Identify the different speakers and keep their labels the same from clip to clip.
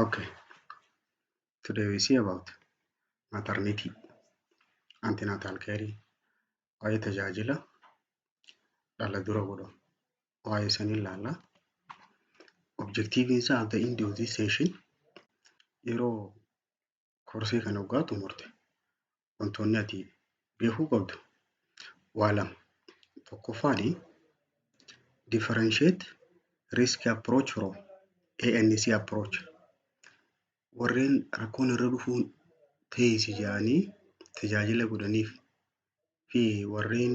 Speaker 1: Okay, today we see about maternity, antenatal care, waa'ee tajaajila dhala dura godhamu waa'ee sanii ilaalla. Objectiviin isaa at the end of this session, yeroo koorsii kana waggaa xumurte, wantoonni ati beekuu qabdu waa lama. Tokkoffaani, differentiate risk approach from ANC approach. Warreen rakkoon irra dhufuun teessi jedhanii tajaajila godhaniif fi warreen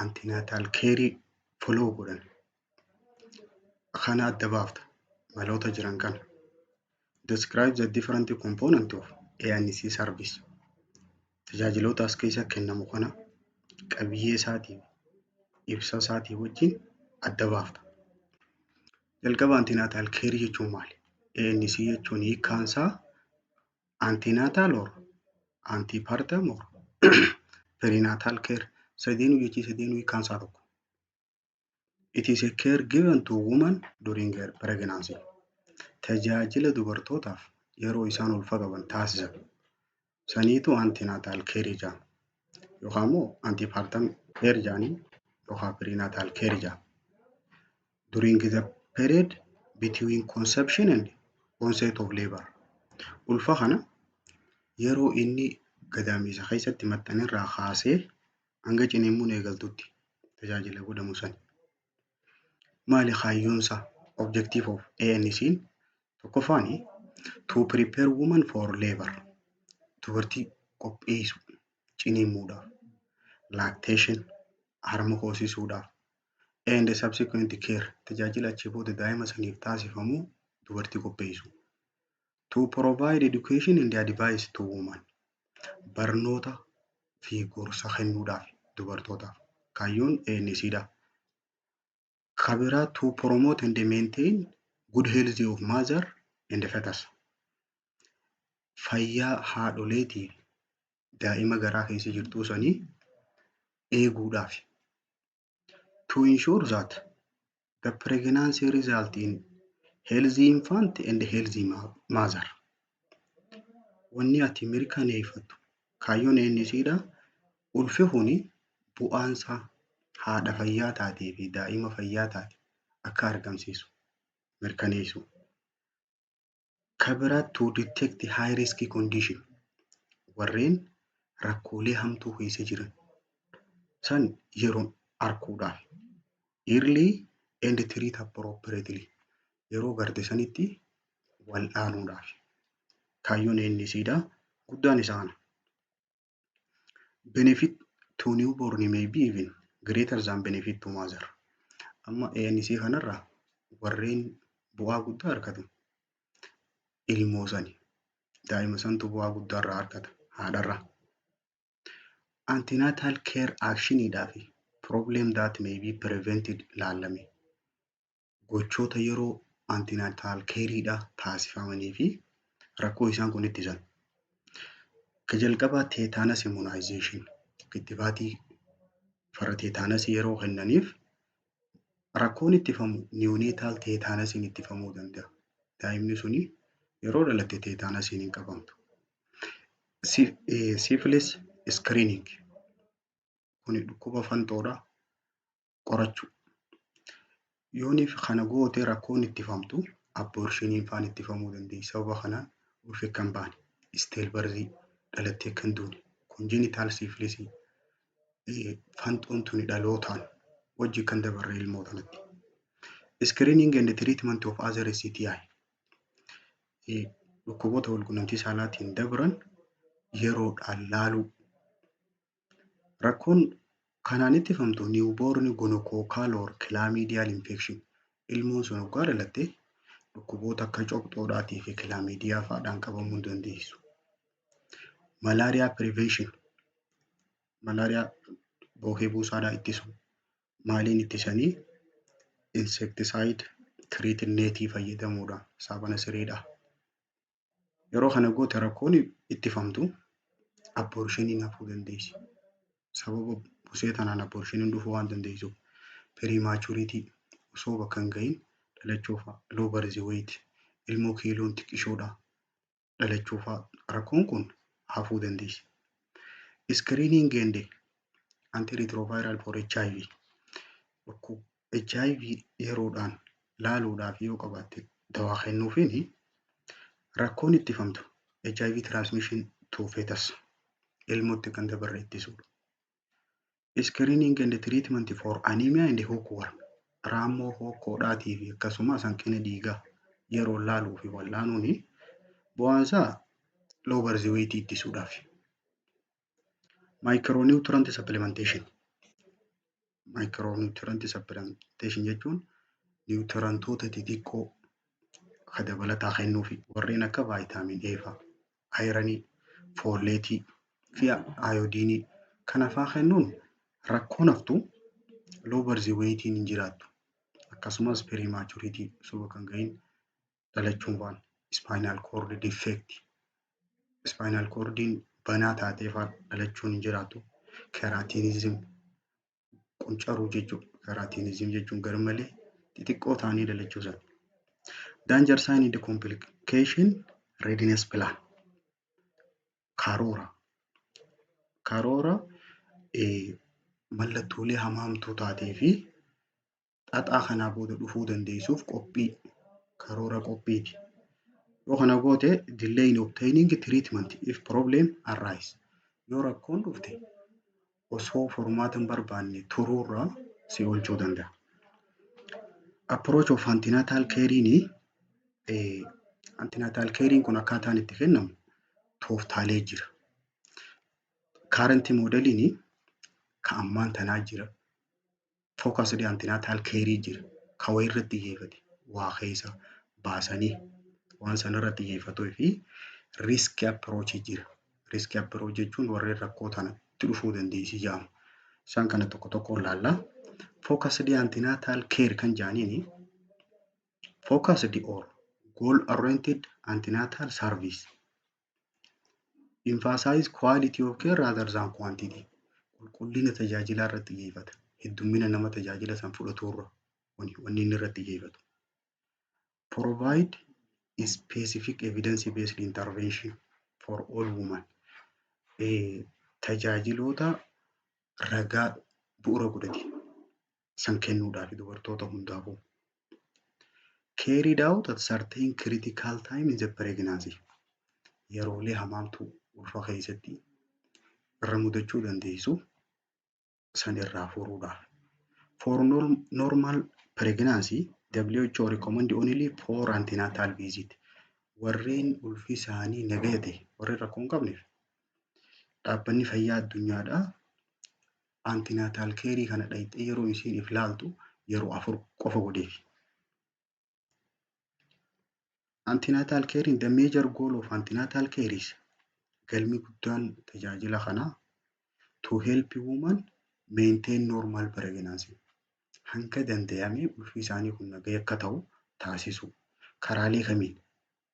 Speaker 1: antenatal care follow godhan kana adda baafta, maloota jiran kana. Describe the different component of ANC service. Tajaajiloota as keessa kennamu kana qabiyyee isaatii, ibsa isaatii wajjin adda baafta. Jalqaba, antenatal care jechuun maali? ANC jechuun hiikkaan isaa antenatal or antepartum or perinatal care, sadeenuu jechii sadeenuu hiikkaan isaa tokko. It is a care given to woman during her pregnancy. Tajaajila dubartootaaf yeroo isaan ulfa qaban taasisan. Saniitu antenatal care jedhama. Yookaan immoo antepartum care jedhanii yookaan perinatal care jedhama. During the period between conception and onset of labor. Ulfa kana yeroo inni gadameessa keessatti maxxanerraa kaasee hanga ciniinsuun eegaltutti tajaajila godhamu sani. Maali kaayyoon isaa? Objective of ANC tokkoffaani, to prepare woman for labor. Dubartii qopheessu ciniinsuudhaaf, lactation, harma hoosisuudhaaf, and subsequent care, tajaajila achi booda daa'ima saniif taasifamu dubartii qopheessu. To provide education and advice to women. Barnoota fi gorsa kennuudhaaf dubartootaaf. Kaayyoon ANCdha. Kan biraa, to promote and maintain good health of mother and fetus. Fayyaa haadholeetii fi daa'ima garaa keessa jirtuu sanii eeguudhaaf. To ensure that the pregnancy result in healthy infant and healthy mother. Wanni ati mirkaneeffattu kaayyoon ANCdha. Ulfi kuni bu'aansaa haadha fayyaa taatee fi daa'ima fayyaa taate akka argamsiisu mirkaneessu. Kan biraa, to detect high risk condition, warreen rakkoolee hamtuu keessa jiran san yeroon arguudhaaf. Early and treat appropriately, yeroo garte sanitti wal'aanuudhaaf. Kaayyoon ANCdha. Guddaan isaa kana. Benefit to newborn may be even greater than benefit to mother. Amma ANC kanarraa warreen bu'aa guddaa argatu ilmoo sani. Daa'ima santu bu'aa guddaa irraa argata haadharraa. Antenatal care actioniidhaa fi problem that may be prevented ilaalame. Gochoota yeroo antenatal careedha taasifamanii fi rakkoo isaan kun ittisan. Ka jalqabaa, tetanus immunization, kittibaatii farra teetaanasii yeroo kennaniif rakkoon ittifamu neonatal tetanusiin ittifamuu danda'a. Daa'imni suni yeroo dhalatte teetaanasiin hin qabamtu. Syphilis screening, kuni dhukkuba fanxoodhaa qorachuu. Yooniif kana goote rakkoon ittifamtu abortioniin faan ittifamuu dandeessi. Sababa kanaan ulfi akka hin baane, stillbirth, dhalattee akka hin duune, congenital syphilis, fanxoon tuni dhalootaan wajji kan dabarre ilmoo tanatti. Screening and treatment of other STI, dhukkuboota walqunnamtii saalaatiin dabran yeroodhaan laaluu. Rakkoon kanaan ittifamtu newborn gonococcal or chlamydial infection, ilmoon sun hoggaa dhalatte dhukkuboota akka cophxoodhaatii fi chlamydia fa'aadhaan qabamuu hin dandeessu. Malaria prevention, malaariyaa bookee buusaadhaa ittisu. Maaliin ittisanii? Insecticide treated netii fayyadamuudhaan, saaphana sireedhaa. Yeroo kana goote rakkoon ittifamtu abortioniin hafuu dandeessi. Sababa busee tanaan abortioniin dhufuu waan dandeessuuf, prematurity, osoo bakka hin gahin dhalachuu fa'a, low birth weight, Ilmoo kiiloon xiqqishoodha dhalachuu fa'aa rakkoon kun hafuu dandeessi. Screening and antiretroviral for HIV, dhukkuba HIV yeroodhaan laaluudhaaf yoo qabaatte dawaa kennuufiin rakkoon ittifamtu HIV transmission to fetus, ilmootti kan dabarre ittisuudha. Screening and treatment for anemia and hookworm, raammoo hookkoodhaatii fi akkasumas hanqina dhiigaa yeroo laaluu fi wallaanuun bu'aan isaa low birth weight ittisuudhaaf. Micronutrient supplementation. Micronutrient supplementation jechuun nutrientoota xixiqqoo ka dabalataa kennuufi warreen akka vitamin A fa'a, ironii, folateii fi iodineii kana fa'aa kennuun rakkoon haftu low birth weightiin hin jiraattu. Akkasumas prematurity, osoo kan gahin dhalachuun fa'aan, spinal cord defect, spinal cordiin banaa taatee fa'aa dhalachuun hin jiraattu. Cretinism, quncaruu jechuudha. Cretinism jechuun garmalee xixiqqoo ta'anii dhalachuu isaati. Danger sign and complication readiness plan. Karoora. Karoora mallattoolee hamaamtuu taatee fi xaxaa kanaa booda dhufuu dandeessuuf qophii, karoora qophiiti. Yoo kana goote, delay in obtaining treatment if problem arise. Yoo rakkoon dhufte osoo furmaata hin barbaanne turuurraa si oolchuu danda'a. Approach of antenatal care'n, antenatal care'n kun akkaataan itti kennamu tooftaalee jira. Current modeliin ka ammaan tanaa jira. Focused antenatal care jira. Ka wayii irratti xiyyeeffate, waa keessa baasanii waan sana irratti xiyyeeffatuu fi risk approach jira. Risk approach jechuun warreen rakkoo tanatti dhufuu dandeessi jedhamu. Isaan kana tokko tokkoon ilaalla. Focused antenatal care kan jedhaniini focused or goal oriented antenatal service emphasize quality of care rather than quantity. Qulqullina tajaajilaa irratti xiyyeeffata. Heddummina nama tajaajila san fudhatu irra wanni inni irratti xiyyeeffatu. Provide specific evidence based intervention for all women. Tajaajiloota ragaa bu'uura godhate san kennuudhaaf dubartoota hundaafuu. Carried out at certain critical time in the pregnancy. Yeroolee hamaamtuu ulfa keessatti irra mudachuu dandeessu san irraa furuudhaaf. For normal pregnancy, WHO recommend only four antenatal visit. Warreen ulfi isaanii nagaya ta'e, warreen rakkoo hin qabneef, dhaabbanni fayyaa addunyaadhaa antenatal careii kana dhaqxee yeroo isiin if laaltu yeroo afur qofa godheef. Antenatal care, the major goal of antenatal care is, galmi guddaan tajaajila kanaa, to help woman maintain normal pregnancy. Hanga danda'ame ulfi isaanii kun nagaya akka ta'u taasisu. Karaalee kamiin?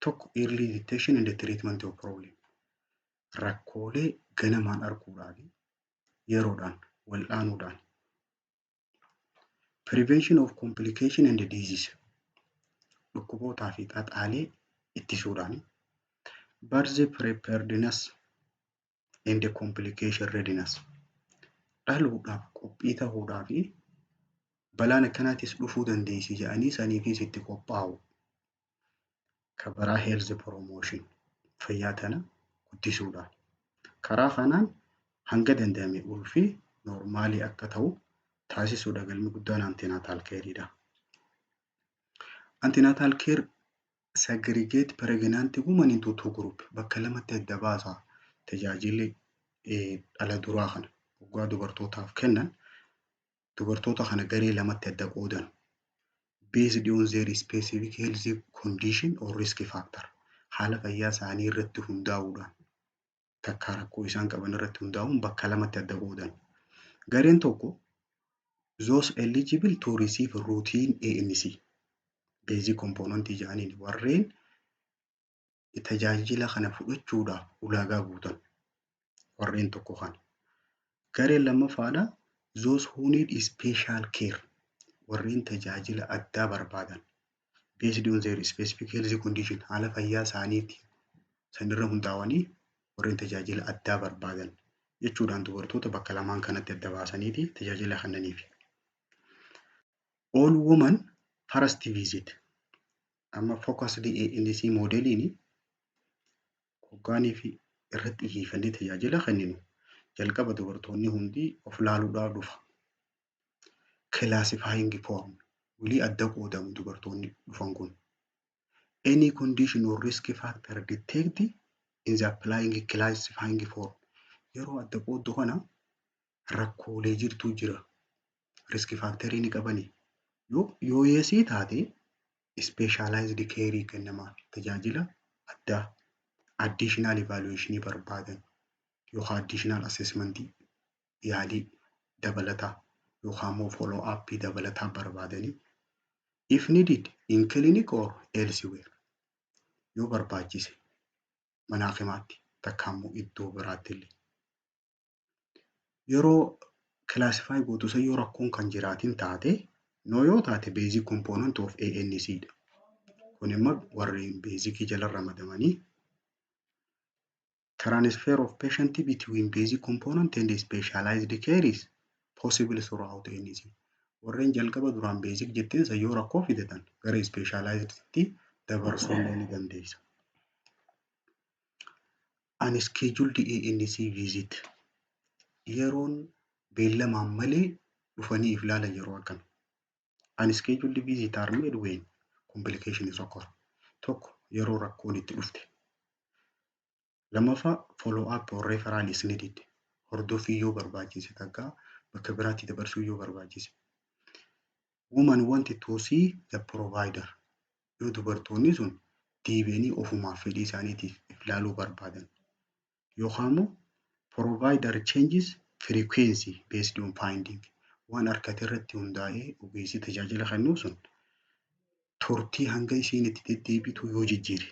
Speaker 1: Tokko, early detection and treatment of problem. Rakkoolee ganamaan arguudhaan, yeroodhaan wal'aanuudhaan. Prevention of complication and disease. Dhukkubootaa fi xaxaalee ittisuudhaan. Birth preparedness and complication readiness. Dhaluudhaaf qophii ta'uudhaa fi balaan akkanaatis dhufuu dandeessi jedhanii saniifis itti qophaa'u. Kan biraa health promotion, fayyaa tana guddisuudhaan. Karaa kanaan hanga danda'ame ulfi normalii akka ta'u taasisuudha galmi guddaan antenatal careiidha. Antenatal care segregate pregnant women into two group, bakka lamatti adda baasa. Tajaajilli dhala duraa kana waggaa dubartootaaf kennan dubartoota kana garee lamatti adda qoodan, based on their specific health condition or risk factor, haala fayyaa isaanii irratti hundaa'uudhaan, takka rakkoo isaan qaban irratti hundaa'uun bakka lamatti adda qoodan. Gareen tokko those eligible to receive routine ANC, basic component jedhaniin, warreen tajaajila kana fudhachuudhaaf ulaagaa guutan warreen tokko kana. Gareen lammaffaadha those who need special care, warreen tajaajila addaa barbaadan Based on their specific health condition, haala fayyaa isaaniitti sanirra hundaa'anii warreen tajaajila addaa barbaadan jechuudhaan dubartoota bakka lamaan kanatti adda baasaniiti tajaajila kennaniif. All woman first visit, amma focused ANC modeliin hoggaanii fi irratti xiyyeeffannee tajaajila kenninu jalqaba dubartoonni hundi of laaluudhaaf dhufa. Classifying form walii adda qoodamu dubartoonni dhufan kun. Any condition or risk factor detect in the applying classifying form. Yeroo adda qooddu kana rakkoolee jirtu jira. Risk factorii ni qabani. Yoo yes taate, specialized care kennamaaf, tajaajila addaa, additional evaluation barbaadan yookaan additional assessment, yaalii dabalataa yookaan immoo follow up dabalataa barbaadanii, if needed in clinic or elsewhere, yoo barbaachise mana hakimaatti takka immoo iddoo biraatti illee. Yeroo classify gootu san yoo rakkoon kan jiraatin taate, no yoo taate, basic component of ANC dha. Kun immoo warreen basicii jala ramadamanii. Transfer of patient between basic component and specialized care is possible throughout ANC. Warreen jalqaba duraan basic jetteen san yoo rakkoo fidatan gara specialized tti dabarsuu ni dandeessa. Unscheduled ANC visit, yeroon beellamaan malee dhufanii if ilaalan yeroo akkami? Unscheduled visit are made when complication is occur. Tokko, yeroo rakkoon itti dhufte. Lammaffaa, follow up or referral is needed. Hordoffii yoo barbaachise, takka bakka biraatti dabarsuu yoo barbaachise. Woman want to see the provider. Yoo dubartoonni sun deebi'anii ofumaaf fedhii isaaniitiif if ilaaluu barbaadan. Yookaan immoo provider changes frequency based on finding. Waan argate irratti hundaa'ee ogeessi tajaajila kennuu sun turtii hanga isiin itti deddeebitu yoo jijjiire.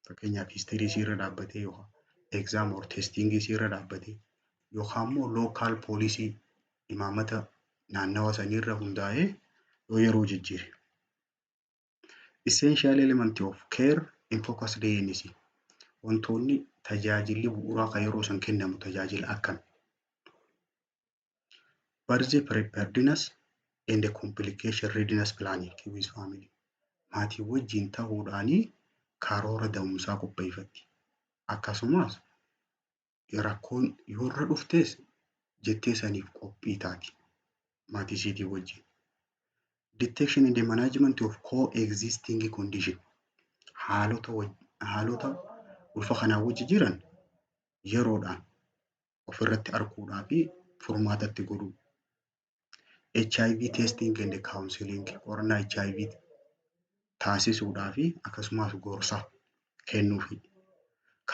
Speaker 1: Fakkeenyaaf, history isii irra dhaabbatee yookaan exam or testing isii irra dhaabbatee yookaan immoo local policy, imaammata naannawa sanii irra hundaa'ee yoo yeroo jijjiire. Essential element of care in focused ANC. Wantoonni tajaajilli bu'uuraa kan yeroo san kennamu tajaajila akkami? Birth preparedness and complication readiness planning with family. Maatii wajjin ta'uudhaanii karoora da'umsaa qopheeffatti. Akkasumas rakkoon yoo irra dhuftes jettee saniif qophii taati maatii isiitii wajjin. Detection and management of co-existing condition, haalota ulfa kanaa wajji jiran yeroodhaan ofirratti arguudhaa fi furmaata itti godhuu. HIV testing and counseling, qorannaa HIV taasisuudhaa fi akkasumas gorsa kennuufi.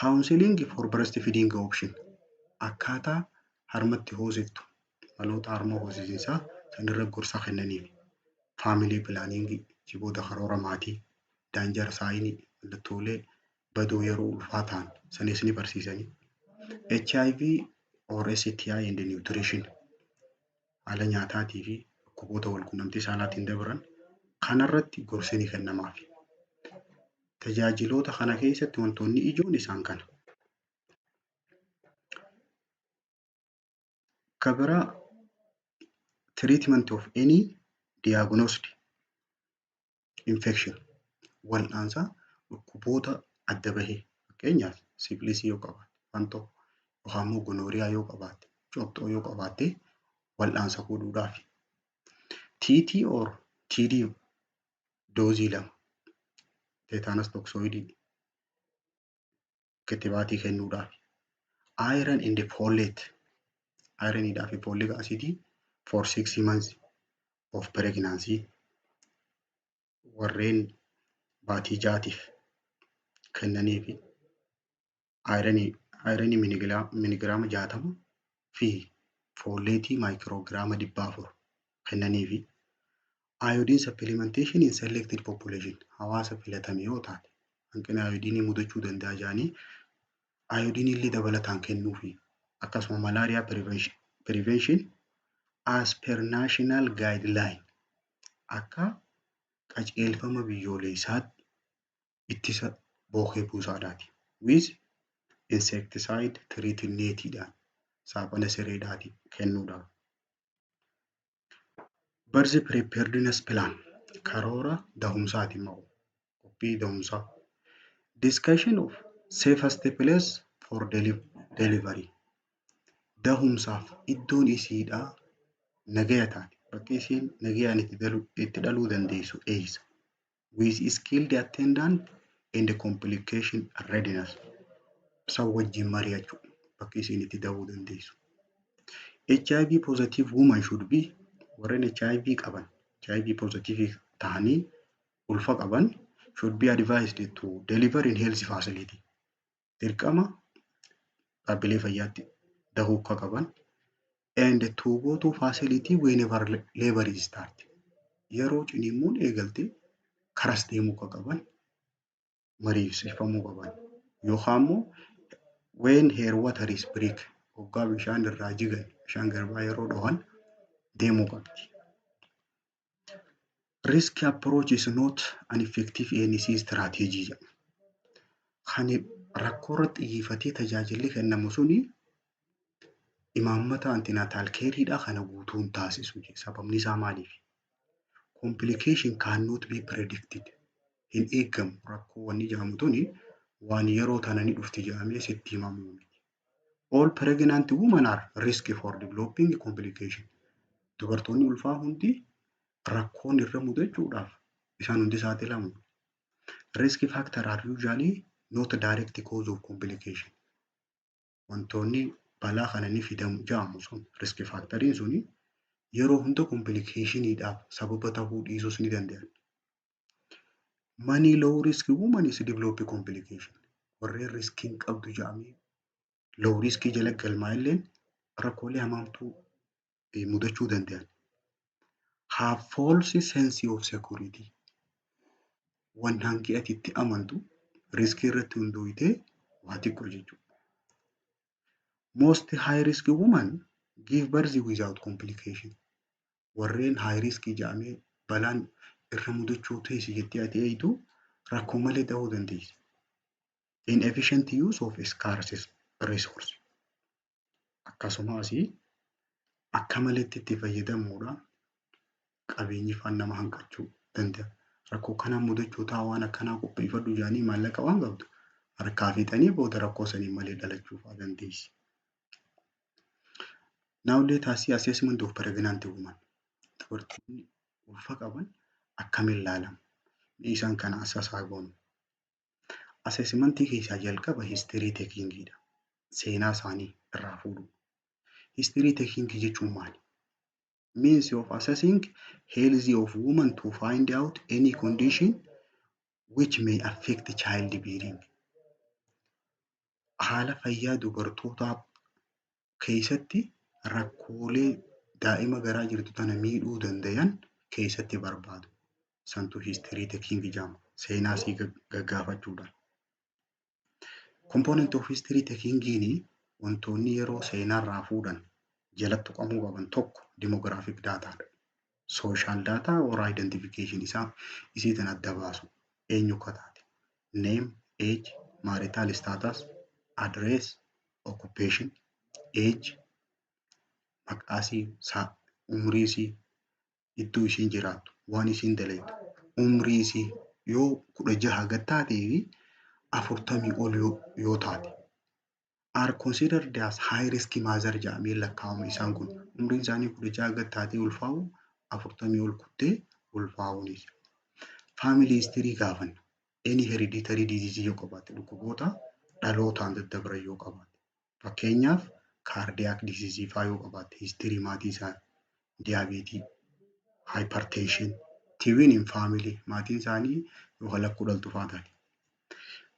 Speaker 1: Counseling for breastfeeding option, akkaataa harmatti hoosiftu, maloota harma hoosisiinsaa sanirra gorsa kennaniif. Family planning, jiboota karoora maatii, danger sign, mallattoolee badoo yeroo ulfaa ta'an sanis ni barsiisanii. HIV or STI and nutrition, haala nyaataatii fi dhukkuboota walqunnamtii saalaatiin dabran kanarratti gorsi ni kennamaaf. Tajaajiloota kana keessatti wantoonni ijoon isaan kana. Ka biraa, treatment of any diagnosed infection, wal'aansa dhukkuboota adda bahee, fakkeenyaaf sifilisii yoo qabaatte, fantoo yookaan immoo gonorrhea yoo qabaatte, cophxoo yoo qabaatte wal'aansa godhuudhaaf. TT or TD doozii 2 tetanus toxoidii kittibaatii kennuudhaaf. Iron and folate, ironiidhaa fi folic acidii for 6 months of pregnancy, warreen baatii 6tiif kennaniifi ironii miligiraama 60 fi folateii maayikirooogiraama 400 kennaniifi. Iodine supplementation in selected population, hawaasa filatame yoo taate hanqina iodinii mudachuu danda'a jedhanii iodinii illee dabalataan kennuufi. Akkasuma malaria prevention as per national guideline, akka qajeelfama biyyoolessaatti Qajeelfama biyyoolessaatti ittisa bookee buusaadhaati. With insecticide treated netiidhaan, saaphana sireedhaati kennuudhaaf. Birth preparedness plan, karoora dahumsaati immoo, qophii dahumsaa. Discussion of safest place for delivery. Dahumsaaf iddoon isiidhaa nagaya taate, bakki isiin nagayaan itti dhaluu dandeessu eessa? With skilled attendant and complication readiness. San wajjin mari'achuu, bakki isiin itti dahuu dandeessu. HIV positive woman should be, warreen HIV qaban, HIV positive ta'anii ulfa qaban, should be advised to deliver in health facility. Dirqama dhaabbilee fayyaatti dahuu akka qaban, and to go to facility whenever labor is start. Yeroo ciniinsuun eegalte karas deemuu akka qaban mariisifamuu qaban. Yookaan immoo when her water is break, hoggaa bishaan irraa jigan, bishaan garbaa yeroo dhohan deemuu qabdi. Risk approach is not an effective ANC strategy jedha. Kan rakkoo irratti xiyyeeffatee tajaajilli kennamu suni imaammata antenatal careedha kana guutuu hin taasisu. Sababni isaa maaliif? Complication cannot be predicted. Hin eeggamu, rakkoo wanni jedhamu tuni waan yeroo tana ni dhufti jedhamee sitti himamuu miti. All pregnant women are risk for developing complication. Dubartoonni ulfaa hundi rakkoon irra mudachuudhaaf isaan hundi saaxilamu. Risk factor are usually not direct cause of complication. Wantoonni balaa kana ni fidamu jedhamu sun, risk factoriin suni, yeroo hunda complicationiidhaaf sababa ta'uu dhiisuus ni danda'an. Many low risk women is develop complication. Warreen riskiin qabdu jedhamee low risk jala galmaa'illeen rakkoolee hamaamtuu mudachuu danda'an. Have false sense of security. Waan hangi ati itti amantu riskii irratti hundooyitee waa xiqqoo jechuudha. Most high risk women give birth without complication. Warreen high risk jedhamee balaan irra mudachuu teessi jettee ati eeyyitu rakkoo malee dahuu dandeessi. Inefficient use of scarce resource. Akkasumas akka maletti itti fayyadamuudhaan qabeenyi faan nama hanqachuu danda'a. Rakkoo kanaan mudachuu ta'a, waan akkanaa qopheeffadhu jedhanii maallaqa waan qabdu harkaa fixanii booda rakkoo saniin malee dhalachuu fa'aa dandeessi. Now let us see assessment of pregnant woman. Dubartoonni ulfa qaban akkamiin ilaalamu? Isaan kana assess haa goonu. Assessmentii keessaa jalqaba history takingiidha. Seenaa isaanii irraa fuudhuu. History taking jechuun maali? Means of assessing health of woman to find out any condition which may affect child bearing. Haala fayyaa dubartootaa keessatti rakkoolee daa'ima garaa jirtu tana miidhuu dandayan keessatti barbaadu. Santu history taking jedhama. Seenaa isii gaggaafachuudhaan. Component of history takingiin, wantoonni yeroo seenaarraa fuudhan jalatti tuqamuu qaban, tokko demographic dataadha. Social data or identification isaa isii tan adda baasu, eenyu akka taate. Name, age, marital status, address, occupation, age, maqaa isii, umrii isii, iddoo ishiin jiraattu, waan ishiin dalagdu, umrii isii yoo 16 gad taatee fi 40 ol yoo taate. Are considered as high risk mother jedhamee lakkaa'ama isaan kun. Umriin isaanii 16 gad taatee ulfaa'u, 40 ol kuttee ulfaa'uunis. Family history gaafanna. Any hereditary disease yoo qabaatte, dhukkuboota dhalootaan daddabran yoo qabaatte. Fakkeenyaaf cardiac disease fa'aa yoo qabaatte, history maatii isaa, diabetes, hypertension, twin in family, maatiin isaanii yoo lakkuu dhaltu fa'aa taate.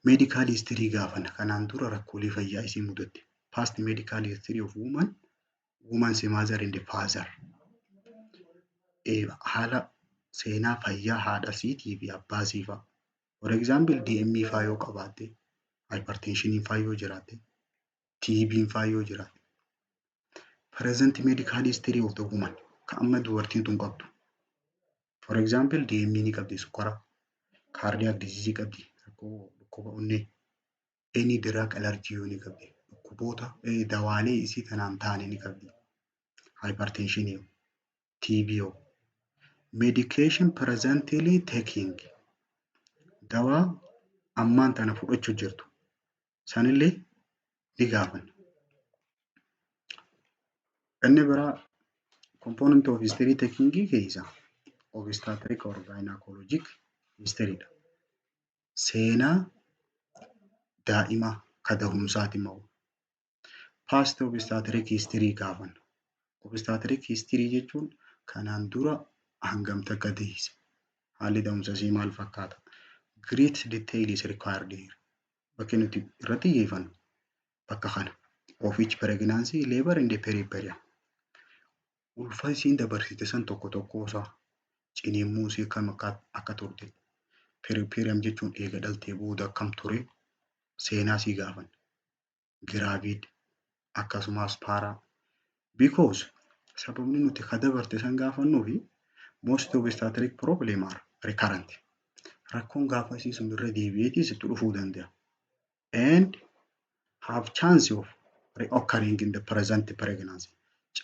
Speaker 1: Medical history gaafanna. Kanaan dura rakkoolee fayyaa isii mudatte. Past medical history of woman, woman's mother and father. Haala seenaa fayyaa haadha isiitii fi abbaa isii fa'a. For example, DM fa'aa yoo qabaatte, hypertension fa'aa yoo jiraatte, TB fa'aa yoo jiraatte. Present medical history of the woman, kan amma dubartiin tun qabdu. For example, DM ni qabdi, sukkara, cardiac disease qabdi, rakkoo dhukkuba onnee, any drug allergy yoo ni qabdi, dhukkuboota dawaalee isii tanaan ta'an ni qabdi. Hypertension, TB, medication presently taking, dawaa ammaan tana fudhachuu jirtu sanillee ni gaafanna. Inni biraa component of history taking keessa obstetric or gynecologic history dha. Seenaa daa'imaa ka dahumsaati immoo. Past obstetric history gaafanna. Obstetric history jechuun kanaan dura hangam takka deesse? Haalli da'umsa isii maal fakkaata? Great detail is required here. Bakki nuti irratti xiyyeeffannu bakka kana. Of each pregnancy, labor and puerperium. Ulfa isiin dabarsite san tokko tokko isaa, ciniinsuu isii akkam akka turte, puerperium jechuun eega dhaltee booda akkam ture, seenaa isii gaafanna. Gravid akkasumas para. Because sababni nuti ka dabarte san gaafannuufi most obstetric problem are recurrent. Rakkoon gaafa isii sun irra deebi'eetii sitti dhufuu danda'a. And have chance of reoccurring in the present pregnancy.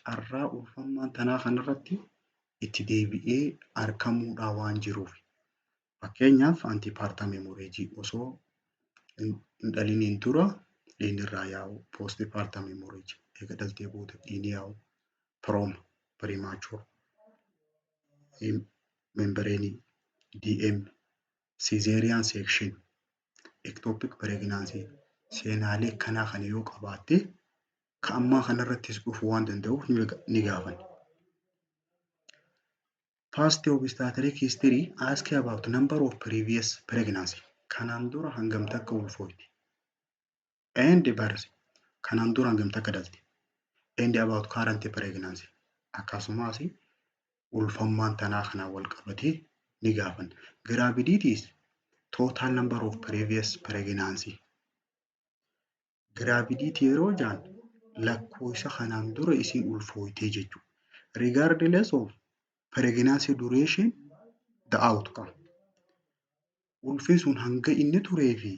Speaker 1: Carraa ulfammaan tanaa kanarratti itti deebi'ee argamuudhaa waan jiruuf. Fakkeenyaaf, antepartum hemorrhage, osoo hin dhaliniin dura dhiigni irraa yaa'u, postpartum hemorrhage, eega dhaltee booda dhiigni yaa'u, PROM, premature membrane, DM, cesarean section, ectopic pregnancy, seenaalee akkanaa kana yoo qabaatte ka ammaa kanarrattis dhufuu waan danda'uuf ni gaafanna. Past obstetric history ask about number of previous pregnancy. Kanaan dura hangam takka ulfooyte? And birth. Kanaan dura hangam takka dhalte? And about current pregnancy. Akkasumas ulfammaan tanaa kanaan wal qabatee ni gaafanna. Gravidity is total number of previous pregnancy. Gravidity yeroo jedhan lakkoofsa kanaan dura isiin ulfooytee jechuudha. Regardless of pregnancy duration, the outcome. Ulfi sun hanga inni turee fi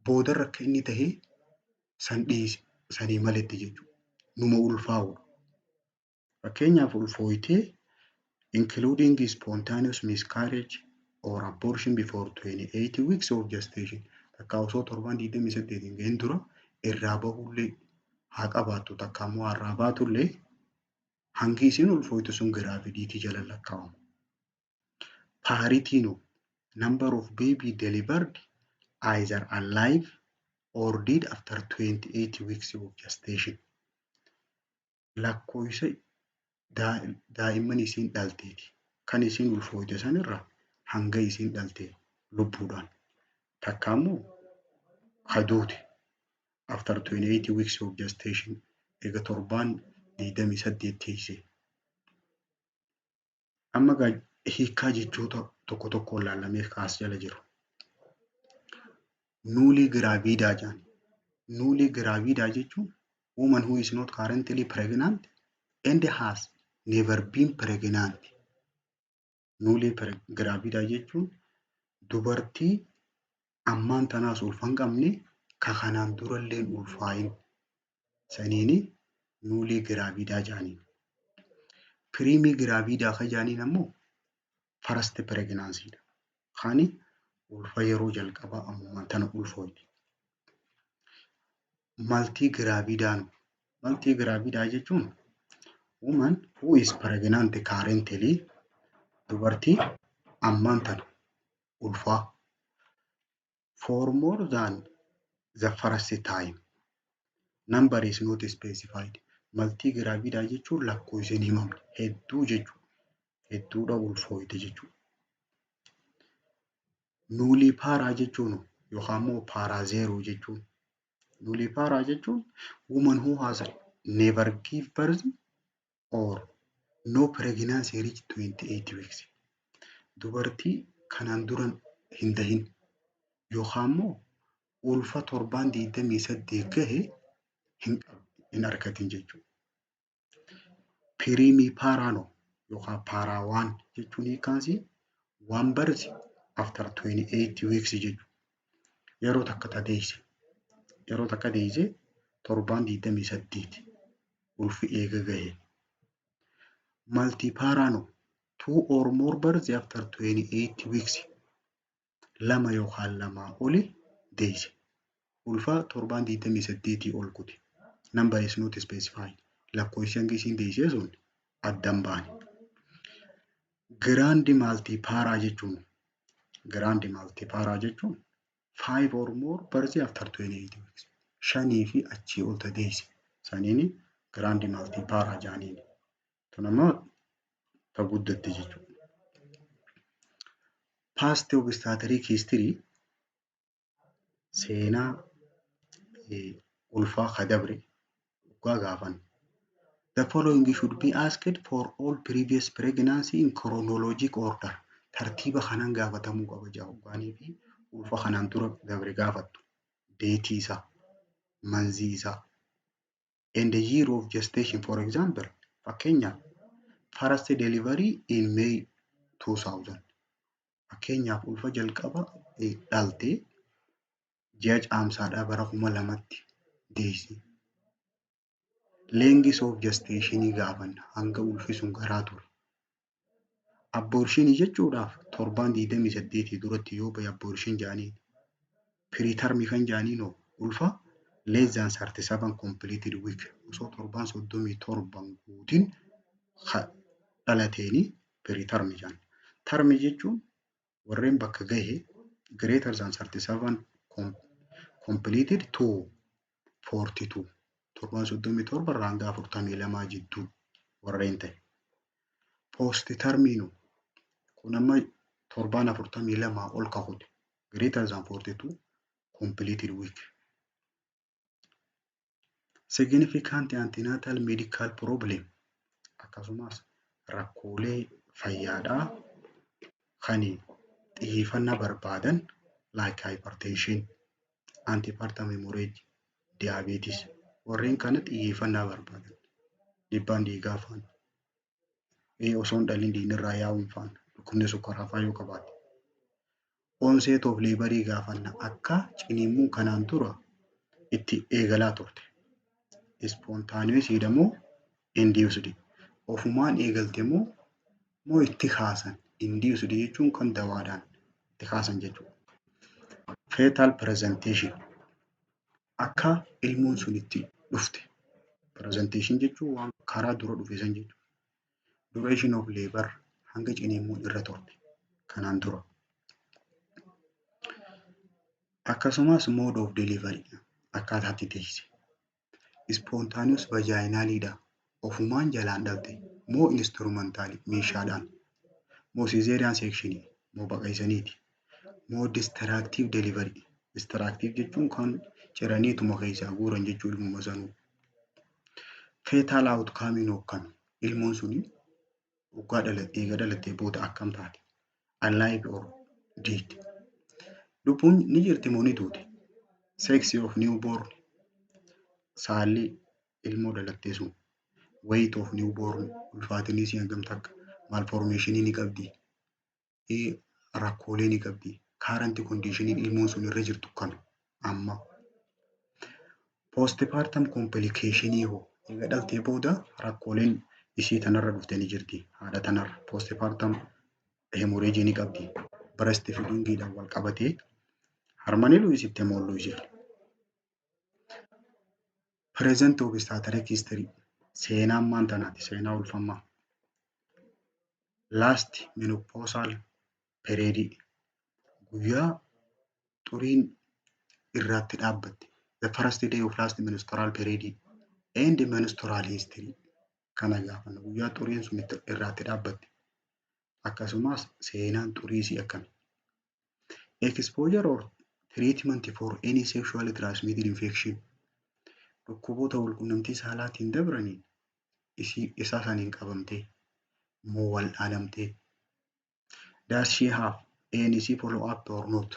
Speaker 1: boodarra akka inni tahe san dhiisi sanii maletti jechuudha. Numa ulfaa'udha. Fakkeenyaaf, ulfooytee including spontaneous miscarriage or abortion before 28 weeks of gestation, takka osoo torban 28 hin gahin dura irraa bahullee haa qabaattu, takka immoo irraa baatullee, hangi isiin ulfooytu sun gravidity jala lakkaa'ama. Parityn number of baby delivered either alive or dead after 28 weeks of gestation. Lakkoofsa daa'imman isiin dhalteeti. Kan isiin ulfooyte sanirra hanga isiin dhalte lubbuudhaan. Takka immoo haduute after 28 weeks of gestation, eega torbaan 28 teessee. Amma egaa hiikkaa jechoota tokko tokkoon ilaallamee kaas jala jiru. Nulligravida jedhan. Nulligravida jechuun woman who is not currently pregnant and has never been pregnant. Nulligravida jechuun dubartii ammaan tanaas ulfa hin qabne, ka kanaan durallee hin ulfaayin saniini nulligravida jedhaniin. Primigravida kan jedhaniin ammoo first pregnancy dha. Kani ulfa yeroo jalqabaa ammumaan tana ulfooyte. Multigravidaan, multigravida jechuun woman who is pregnant currently, dubartii ammaan tana ulfaa, for more than the first time. Number is not specified. Multigravida jechuun lakkoofsi hin himamne, hedduu jechuudha. Hedduudha ulfooyte jechuudha. Nullipara jechuun yookaan immoo para zero jechuun, nullipara jechuun woman who has never give birth or no pregnancy reach 28 weeks. Dubartii kanaan dura hin dahin yookaan immoo ulfa torbaan 28 gahe hin argatin jechuudha. Primipara no Yookaan para one jechuun hiikkaansi one birth after 28 weeks jechuudha. Yeroo takka ta deesse. Yeroo takka deesse torbaan 28 ulfi eega gahe. Multipara no, two or more births after 28 weeks, lama yookaan lamaa oli deesse. Ulfa torbaan 28 ol kute. Number is not specified. Lakkoofsi hangi isiin deessee sun adda hin baane. Grand multipara jechuun, grand multipara jechuun five or more births after 28 weeks. Shanii fi achii ol ta deesse. Saniini grand multipara jedhaniini. Tun ammoo ta guddatte jechuudha. Past obstetric history, seenaa ulfaa ka dabre dhugaa gaafanne. The following should be asked for all previous pregnancy in chronologic order. Tartiiba kanaan gaafatamuu qaba jedha fi ulfa kanaan dura dabre gaafattu. Date isaa, month isaa, and the year of gestation. For example, fakkeenyaaf, first delivery in May 2000. Fakkeenyaaf, ulfa jalqaba dhaltee ji'a Caamsaadhaa bara 2000tti deessi. Length of gestation gaafanna, hanga ulfi sun garaa ture. Abortion jechuudhaaf torbaan 28 duratti yoo bahe abortion jedhaniin. Preterm kan jedhaniin ulfa less than 37 completed week, osoo torbaan 37 guutin dhalateeni preterm jedhan. Term jechuun warreen bakka gahe greater than 37 completed to 42, torbaan 37 irraa hanga 42 jidduu warreen ta'e. Post termiinu kun amma torbaan 42 ol kakute, greater than 42 completed week. Significant antenatal medical problem, akkasumas rakkoolee fayyaadhaa kan xiyyeeffannaa barbaadan, like hypertension, antepartum hemorrhage, diabetes, warreen kana xiyyeeffannaa barbaadan. Dhiibbaan dhiigaa fa'aan, osoo hin dhalin dhiigni irraa yaa'uun fa'aan, dhukkubni sukkaaraa fa'aa yoo qabaate. Onset of labor gaafanna, akka ciniinsuun kanaan dura itti eegalaa turte. Spontaneous moo induced? Ofumaan eegalte moo itti kaasan? Induced jechuun kan dawaadhaan itti kaasan jechuudha. Fetal presentation, akka ilmoon sun itti dhufte. Presentation jechuun waan karaa dura dhufe san jechuudha. Duration of labor, hanga ciniinsuun irra turte kanaan dura. Akkasumas mode of delivery, akkaataa itti deesse. Spontaneous vaginalidha. Ofumaan jalaan dhalte moo instrumental, meeshaadhaan, moo cesarean section, moo baqaqsaniiti, moo destructive delivery. Destructive jechuun kan ciraniituma keessaa guuran jechuu ilmuma sanuu. Fetal outcome akkami? Ilmoon suni waggaa dhalattee, eega dhalattee booda akkam taate? Alive or dead? Lubbuun ni jirti moo ni duute? Sex of newborn, saalli ilmoo dhalattee sun. Weight of newborn, ulfaatinni isii hangam takka? Malformation ni qabdi? Rakkoolee ni qabdi? Current condition ilmoon sun irra jirtu kami amma? Postpartum complication hoo, eega dhaltee booda rakkooleen isii tanarra dhufte ni jirti haadha tanarra? Postpartum hemorrhage ni qabdi? Breast feedingiidhaan wal qabatee harma ni lu'isitte moo hin lu'isifne? Present obstetric history, seenaan maan tanaati, seenaa ulfammaa. Last menopausal period, guyyaa xuriin irraatti dhaabbatte. The first day of last menstrual period and menstrual history kana gaafanna, guyyaa xuriin sun irraatti dhaabbatte. Akkasumas seenaan xurii isii akkami? Exposure or treatment for any sexually transmitted infection, dhukkuboota walqunnamtii saalaatiin dabraniin isii isa saniin qabamtee moo wal'aanamtee? Does she have ANC follow up or not?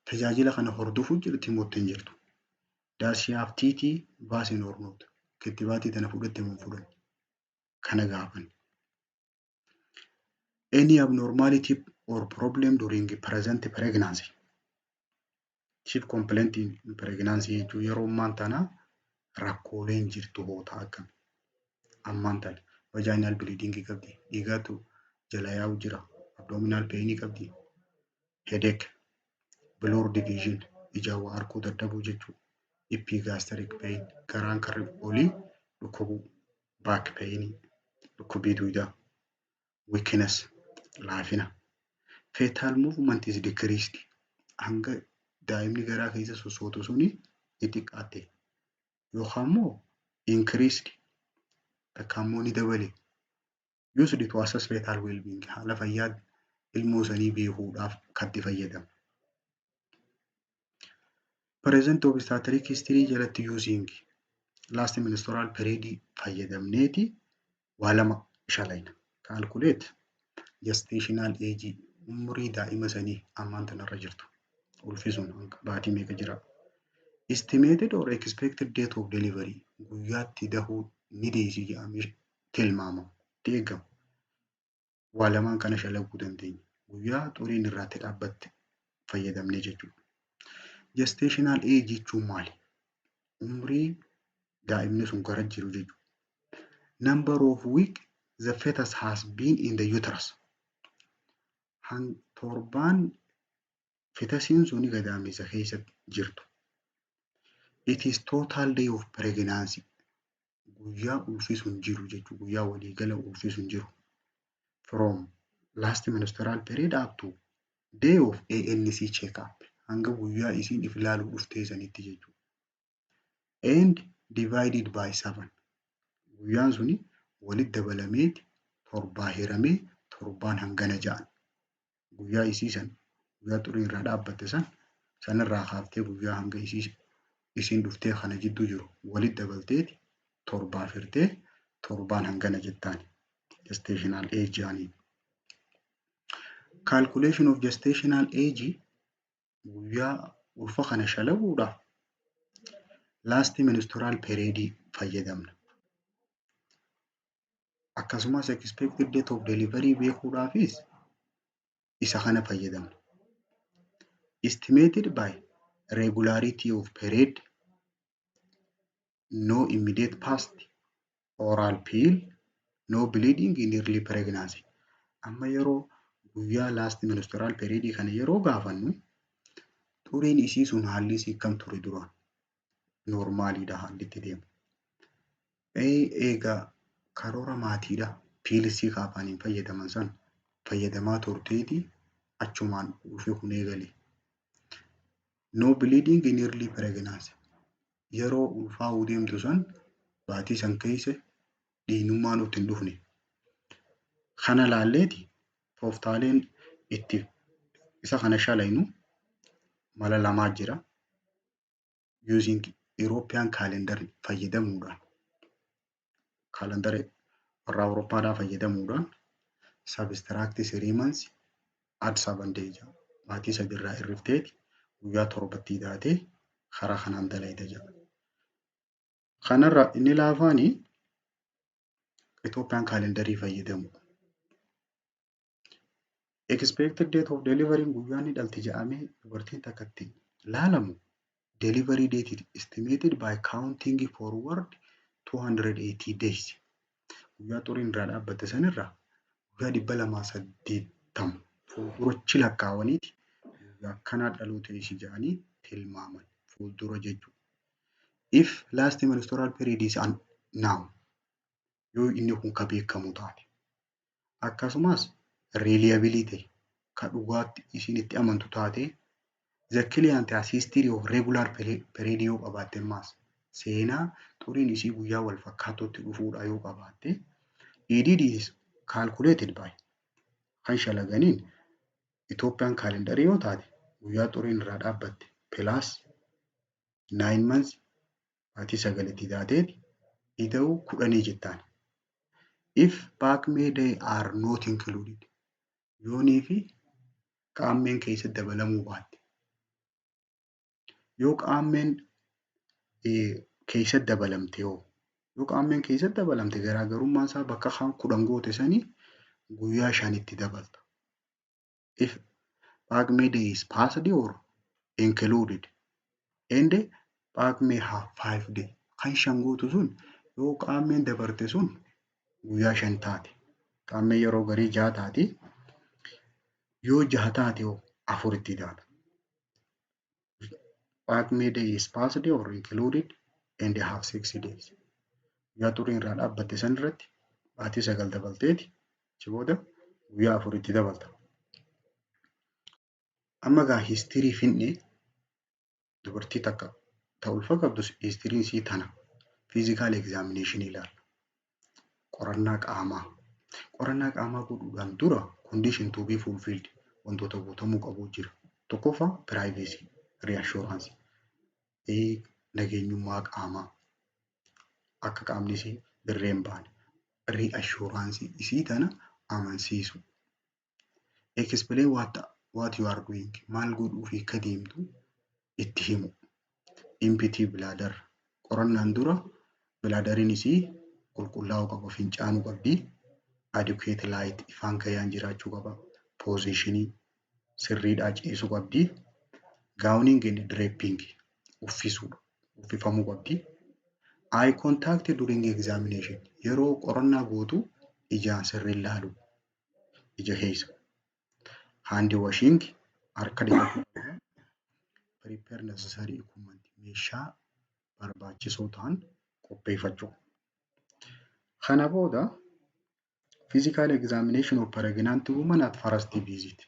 Speaker 1: Tajaajila kana hordofuu jirti moo hin jirtu? Does she have TT vaccine or not? Kittibaatii tana fudhatte moo hin fudhanne? Kana gaafanna. Any abnormality or problem during present pregnancy. Chief complaint in pregnancy jechuun yeroo ammaan tana rakkooleen jirtu hoota akkami? Ammaan tana vaginal bleeding qabdi, dhiigatu jala yaa'u jira, abdominal pain qabdi, headache, blurred vision, ijaan waa arguu dadhabuu jechuudha. Epigastric pain, garaan karri olii dhukkubuu, back pain, dhukkubbii dugdaa, weakness, laafina. Fetal movement is decreased. Hanga daa'imni garaa keessa sossootu suni ni xiqqaatte yookaan immoo increased, takka immoo ni dabale. Used to assess fetal well-being, haala fayyaa ilmoo sanii beekuudhaaf kan itti fayyadamu. Present obstetric history jalatti using last menstrual period fayyadamneeti waa lama shalayna. Calculate gestational age, umurii daa'ima sanii ammaan tanarra jirtu. Ulfi sun baatii meeqa jira? Estimated or expected date of delivery, guyyaatti dahuu ni deessi jedhamee tilmaamamu, itti eegamu. Waa lamaan kana shalaguu dandeenya. Guyyaa xuriin irraatti dhaabbatte fayyadamnee jechuudha. Gestational age jechuun maali? Umrii daa'imni sun gara jiru jechuudha. Number of week the fetus has been in the uterus. Torbaan fetusiin suni gadameessa keessa jirtu. It is total day of pregnancy. Guyyaa ulfi sun jiru jechuudha. Guyyaa waliigala ulfi sun jiru. From last menstrual period up to day of ANC check-up. Hanga guyyaa isiin if ilaaluu dhuftee sanitti jechuudha. And divided by seven. Guyyaan suni walitti dabalameeti torbaa hiramee torbaan hangana ja'an. Guyyaa isii san, guyyaa xuriin irraa dhaabbatte san, sanirraa kaaftee guyyaa hanga isiin dhuftee kana jidduu jiru walitti dabalteeti torbaaf hirtee torbaan hangana jettaan. Gestational age jedhaniin. Calculation of gestational age, guyyaa ulfa kana shalaguudhaaf last menstrual period fayyadamna. Akkasumas expected date of delivery beekuudhaafis isa kana fayyadamna. Estimated by regularity of period, no immediate past oral pill, no bleeding in early pregnancy. Amma yeroo guyyaa last menstrual period kana yeroo gaafannu, xuriin isii sun haalli isii akkam ture duraan? Normaliidha haalli itti deemu. Egaa karoora maatiidha pillsii kaafaaniin fayyadaman san fayyadamaa turteeti achumaan ulfi kun eegale. No bleeding in early pregnancy. Yeroo ulfaa'uu deemtu san baatii san keessa dhiignummaa nutti hin dhufne. Kana laalleeti tooftaaleen itti isa kana shalaynu mala lamaa jira. Using European calendar fayyadamuudhaan, kaalandara warra Awurooppaadhaa fayyadamuudhaan, subtract 3 months, add 7 days, baatii 3 irraa hir'ifteeti guyyaa 7tti taatee karaa kanaan dalayta jedha. Kanarra inni laafaani Itoophiyaan calendarii fayyadamu. Expected date of delivery, guyyaan inni dhalte jedhamee dubartiin takka itti laalamu, delivery date is estimated by counting forward 280 days. Guyyaa xuriin irraa dhaabbatte sanirraa guyyaa 280 fuuldurachi lakkaawaniiti guyyaa akkanaa dhaloota ishii jedhanii tilmaaman fuuldura jechuudha. If last menstrual period is now, yoo inni kun ka beekamu taate, akkasumas reliability ka dhugaatti isiin itti amantu taate, the client has history of regular period yoo qabaatte, ammaas seenaa xuriin isii guyyaa wal fakkaatutti dhufuudha yoo qabaatte, EDD is calculated by kan shalaganiin Itoophiyaan calendarii yoo taate, guyyaa xuriin irraa dhaabbatte plus 9 months, baatii 9tti taateeti ida'uu 10 jettaan. If Pagume day are not included, yoonii fi qaammeen keessatti dabalamuu baatte. Yoo qaammeen keessatti dabalamte hoo? Yoo qaammeen keessatti dabalamte, garaagarummaan isaa bakka kaan 10 goote sanii Guyyaa shanitti dabalta. If Pagume day is passed or included and Pagume have 5 day, kan shan guutu sun yoo qaammeen dabarte sun guyyaa shan taate. Qaammeen yeroo garii jaha taati. Yoo jaha taate hoo afuritti taata. Pagume day is passed or included and have 6 days. Guyyaa xuriin irraa dhaabbatte san irratti baatii 9 dabalteeti achi booda guyyaa afuritti dabalta. Amma gaa history finne, dubartii takka ta ulfa qabdu historyn isii tana. Physical examination ilaalla. Qorannaa qaamaa. Qorannaa qaamaa godhuudhaan dura condition to be fulfilled, wantoota guutamuu qabu jira. Tokkoffaa, privacy, reassurance, nageenyummaa qaamaa, akka qaamni isii dirree hin baane reassurance, isii tana amansiisu. Explain what you are doing, maal godhuuf akka deemtu itti himu. Empty bladder, qorannaan dura bladderiin isii qulqullaa'uu qaba, fincaanuu qabdi. Adequate light, ifaan gahaan jiraachuu qaba. Positionii sirriidhaa ciisuu qabdi. Gowning and draping, uffisuudha. Uffifamuu qabdi. Eye contact during examination, yeroo qorannaa gootu ijaan sirriin ilaalu, ija keessa. Hand washing, harka dhiqachuu. Prepare necessary equipment, meeshaa barbaachisoo ta'an qopheeffachuu. Kana booda physical examination of pregnant woman at first visit.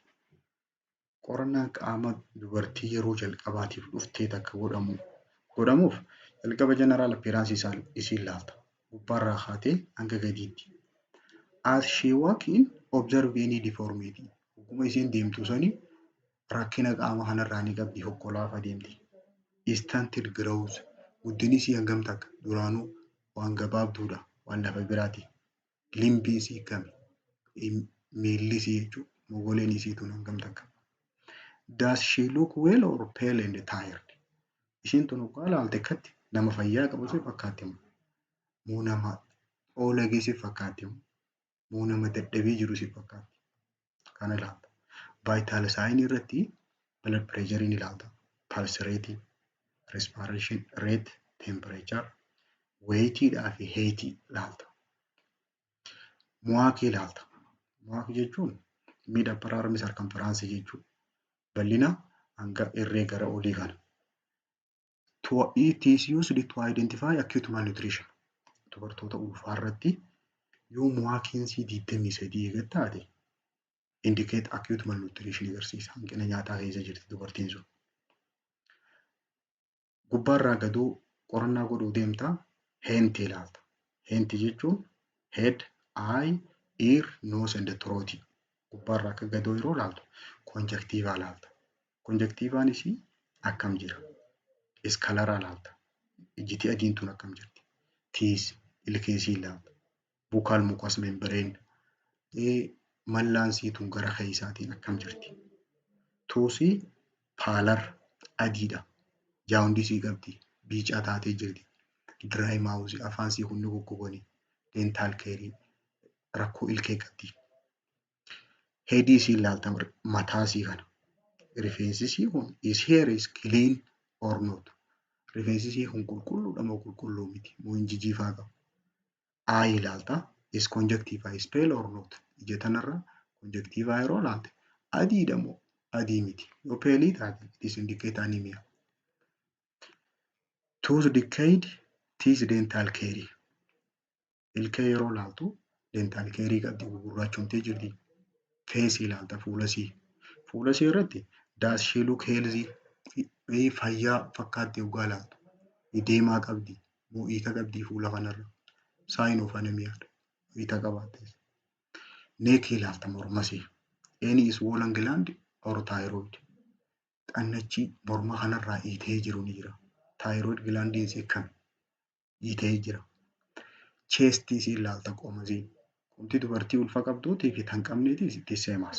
Speaker 1: Qorannaan qaama dubartii yeroo jalqabaatiif dhuftee takka godhamuuf jalqaba general appearance isii ilaalta. Gubbaarraa kaatee hanga gadiitti. As she walk in, observe any deformity. Hogguma isiin deemtu sani rakkina qaama kanarraa ni qabdi, hokkolaaf adeemti. Stunted growth, guddinni isii hangam takka, duraanuu waan gabaabduudha, waan lafa biraati. Limbiin isii kami, miilli isii jechuudha, mogoleen isii tun hangam takka. Does she look well or pale and tired? Isiin tun hoggaa ilaalte akkatti nama fayyaa qabu si fakkaatti moo nama oolagee si fakkaatti moo nama dadhabee jiru si fakkaatti? Kana ilaalta. Vital sign irratti blood pressure ni ilaalta. Pulse rate, respiration rate, temperature, weightiidhaa fi height ilaalta. MUAC ilaalta. MUAC jechuun mid upper arm circumference jechuudha. Bal'ina hanga irree gara olii kana. It is used to identify acute malnutrition. Dubartoota ulfaa irratti yoo MUACiinsii 23 eega taate indicate acute malnutrition agarsiisa. Hanqina nyaataa keessa jirti dubartiin sun. Gubbaarraa gaduu qorannaa godhuu deemtaa, HENT ilaalta. HENT jechuun head, eye, ear, nose and throat. Gubbaarraa akka gadoo yeroo ilaaltu conjunctiva ilaalta. Conjunctivaan isii akkam jira? Sclera ilaalta. Ijjiti adiin tun akkam jirti? Teeth, ilkeesii ilaalta. Buccal mucous membrane, mallaan sii tun gara keessaatiin akkam jirti? Toothii pallor, adiidha. Jaundicii qabdi. Biicaa taatee jirti. Dry mouth, afaan sii kun ni goggogani. Dental carie, rakkoo ilkee qabdi. Headii isii ilaalta, mataa isii kana. Rifeensi isii kun, is hair is clean or not? Rifeensi isii kun qulqulluudha moo qulqulluu miti? Moo hin jijiifaa qaba? Eye ilaalta. Is conjunctiva is pale or not? Ija tanarra conjunctiva yeroo ilaalte adiidha moo adii miti? Yoo pale taate, it is indicate anemia. Tooth decayed, teeth, dental carie. Ilkee yeroo ilaaltu dental carie qabdi, gugurraachomtee jirti. Face ilaalta, fuula isii. Fuula isii irratti does she look healthy? Fayyaa fakkaatti hoggaa ilaaltu. Deemaa qabdi moo iita qabdi fuula kanarra? Sign of anemia dha. Iita qabaattes. Neck ilaalta, morma isii. Any swollen gland or thyroid. Xannachi morma kanarraa iitee jiru ni jira. Thyroid glandiin isii akkami? Iitee jira. Chest isii ilaalta, qoma isii. Qomti dubartii ulfa qabduutii fi tan qabneetis itti same,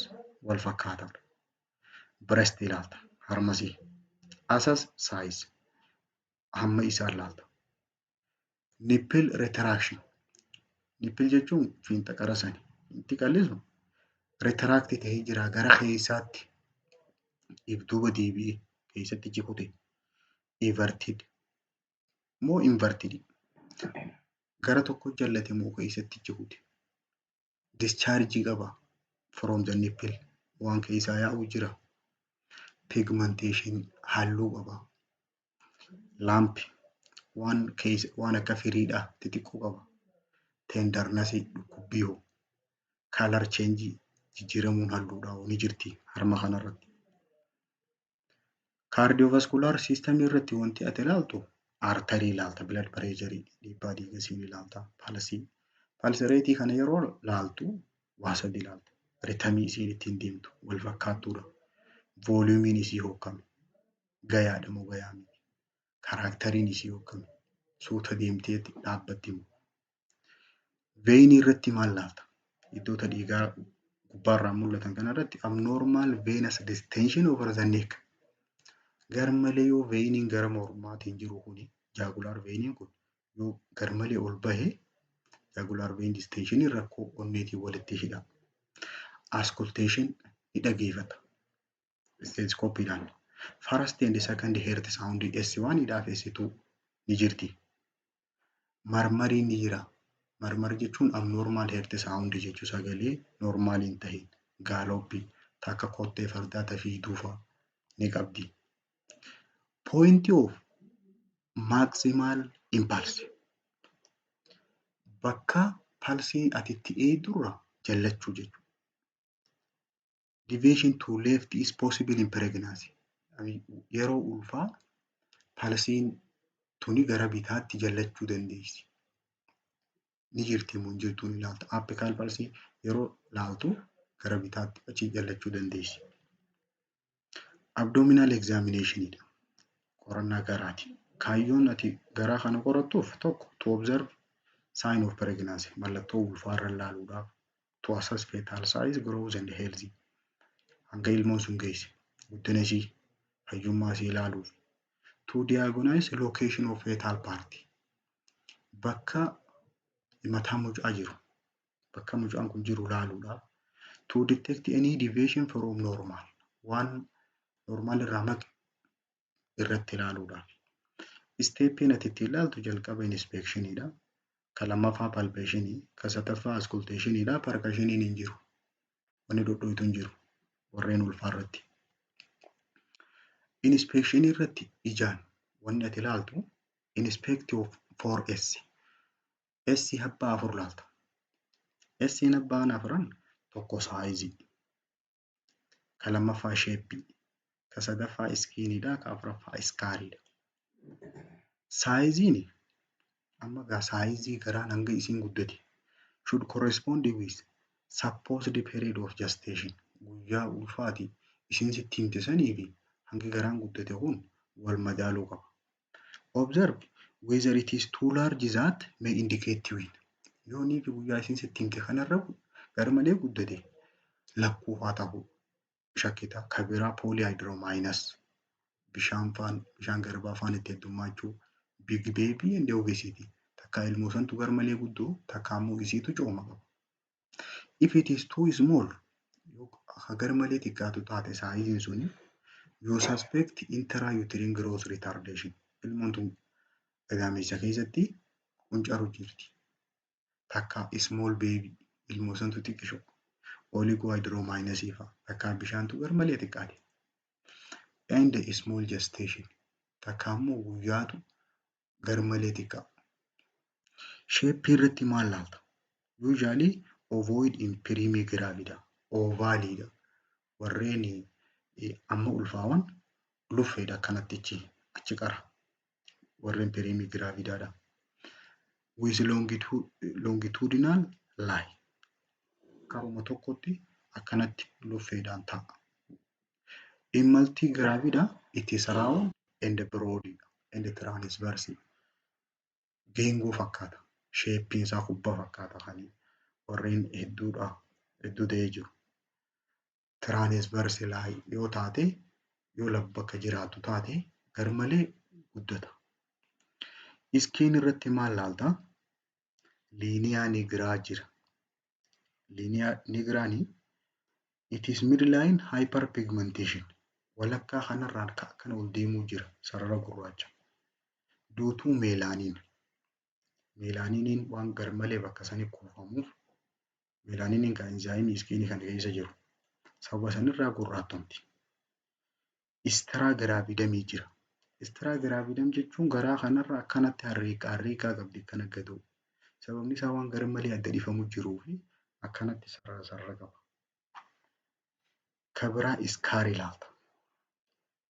Speaker 1: wal fakkaataadha. Breast ilaalta, harma isii. Assess size, hamma isaa ilaalta. Nipple retraction. Nipple jechuun fiinxa qara sani. Fiinxi qalli sun Retract ta'ee jira gara keessaatti, if duuba deebi'ee keessatti jikute, everted moo inverted, gara tokko jallate moo keessatti jikute. Discharge qaba from the nipple, waan keessaa yaa'u jira. Pigmentation, halluu qaba. Lump, waan keessa waan akka firiidhaa xixiqqoo qaba. Tenderness, dhukkubbii hoo. Color change, jijjiiramuun halluudhaa ni jirti harma kanarratti. Cardiovascular system irratti wanti ati ilaaltu artery ilaalta, blood pressure, dhiibbaa dhiiga siin ilaalta, pulse. Pulse rate kana yeroo ilaaltu waa sadi ilaalta. Rhythm isiin ittiin deemtu wal fakkaattuudha. Volumeiin isii hokkame. Gayaadha moo gayaa miti. Characteriin isii hokkame. Suuta deemtee dhaabbatti moo. Vein irratti maal laalta? Iddoota dhiigaa gubbaarraan mul'atan kanarratti abnormal venous distension over the neck. Garmalee yoo veiniin gara mormaatiin jiru kuni, jugular veiniin kun yoo garmalee ol bahe, jugular vein distension rakkoo onneetiin walitti hidha. Auscultation ni dhageeffata. Stethoscopeidhaan. First and second heart sound S1 dhaa fi S2 ni jirti. Murmuriin ni jira. Murmur jechuun abnormal heart sound jechuu, sagalee normal hin tahin, gallop takka kottee fardaa tafiiduu fa'a ni qabdi. Point of maximal impulse, bakka pulsii ati itti eegdurra jallachuu jechuudha. Deviation to left is possible in pregnancy. Yeroo ulfaa pulsiin tuni gara bitaatti jallachuu dandeessi. Ni jirti moo hin jirtu ni ilaalta. Apical pulse yeroo ilaaltu gara bitaatti achi jallachuu dandeessi. Abdominal examination dha. Qorannaa garaati. Kaayyoon ati garaa kana qorattuuf tokko, to observe sign of pregnancy, mallattoo ulfaarra ilaaluudhaaf, to assess fetal size, growth and health, hanga ilmoon sun geesse guddina ishii, fayyummaa ishii ilaaluuf, to diagnose location of fetal part, bakka mataa mucaa jiru, bakka mucaan kun jiru ilaaluudhaaf, to detect any deviation from normal, waan normal irraa maqe irratti ilaaluudhaaf. Stepiin ati ittiin ilaaltu jalqaba inspectioniidha. Ka lammaffaa palpationii, ka sadaffaa auscultationiidha. Percussioniin hin jiru. Wanni dhodhoitu hin jiru warreen ulfaa irratti. Inspectionii irratti ijaan wanni ati ilaaltu inspect of four S. S abbaa afur ilaalta. S abbaan afran tokko size. Ka lammaffaa shape. Ka sadaffaa skiniidha. Ka afuraffaa scariidha. Sizeiin amma gaa size garaan hanga isiin guddate should correspond with supposed period of gestation, guyyaa ulfaati isiin sitti himte sanii fi hangi garaan guddate kun wal madaaluu qaba. Observe whether it is too large that may indicate twin. Yoo inni fi guyyaa isiin sitti himte kanarra garmalee guddate lakkuufaa ta'uu shakkita. Ka biraa polyhydramnios, bishaan faan bishaan garbaa faan itti heddummaachuu, big baby and obesity, takka ilmoo santu garmalee guddoo, takka ammoo isiitu cooma qaba. If it is too small, yoo garmalee xiqqaatu taate sizeiin suni, you suspect intrauterine growth retardation. Ilmoon tun gadameessa keessatti quncaru jirti. Takka small baby, ilmoo santu xiqqisho. Oligohydramnios fa'a, takka bishaantu garmalee xiqqaate. And small gestation, takka ammoo guyyaatu garmalee xiqqaa. Shape irratti maal laalta? Usually ovoid in primigravida, ovaliidha. Warreen amma ulfaawan luffeedha, akkanatti achi qara. Warreen primigravidaadha. With longitudinal line. Karuma tokkotti akkanatti luffeedhaan ta'a. In multigravida it is round and broad and transverse. Geengoo fakkaata. Shapeiin isaa kubbaa fakkaata kan warreen hedduudha hedduu ta'ee jiru. Transverse line yoo taate, yoo bakka jiraattu taate, garmalee guddata. Skin irratti maal laalta? Linea nigra jira. Linea nigraanii It is midline hyperpigmentation. Walakkaa kanarraan akkana ol deemuu jira sarara gurraacha. Due to melanin. Melaniniin waan garmalee bakka sanii kuufamuuf, melaniniin kan enzyme skinii kana keessa jiru. Sababa sanirraa gurraattomti. Striae gravidarum jira. Striae gravidarum jechuun garaa kanarra akkanatti harriiqa harriiqaa qabdi, akkana gadoo. Sababni isaa waan garmalee adda dhifamu jiruu fi akkanatti sarara sarara qaba. Ka biraa scar ilaalta.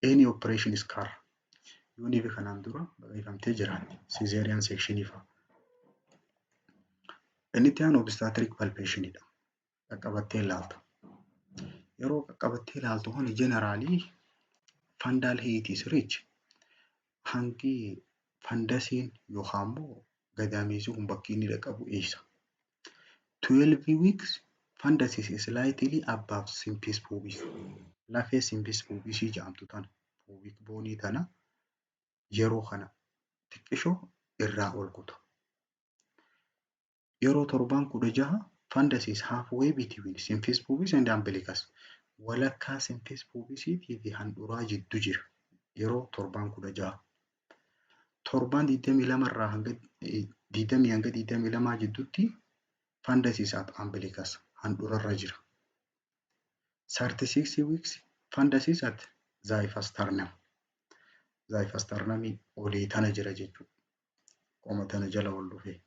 Speaker 1: Any operation scar. Yoonii fi kanaan dura baqaqfamtee jiraatte, cesarean sectionii fa'a. Inni itti aanu obstetric palpationidha. Qaqqabattee ilaalta. Yeroo qaqqabattee ilaaltu kana generally fundal height is reach. Hangi fundusiin yookaan immoo gadameessi kun bakki inni dhaqqabu eessa? 12 weeks fundus is slightly above symphysis pubis. Lafee symphysis pubis jedhamtu tana, pubic bone tana, yeroo kana xiqqishoo irraa ol kuta. Yeroo torbaan 16 fundus is halfway between symphysis pubis and umbilicus. Walakkaa symphysis pubisiitii fi handhuraa jidduu jira yeroo torbaan 16. Torbaan 22 irraa hanga 20 hanga 22 jidduutti fundus is at umbilicus, handhurarra jira. 36 weeks fundus is at xiphisternum. Xiphisternumii olii tana jira jechuudha. Qoma tana jala ol dhufee.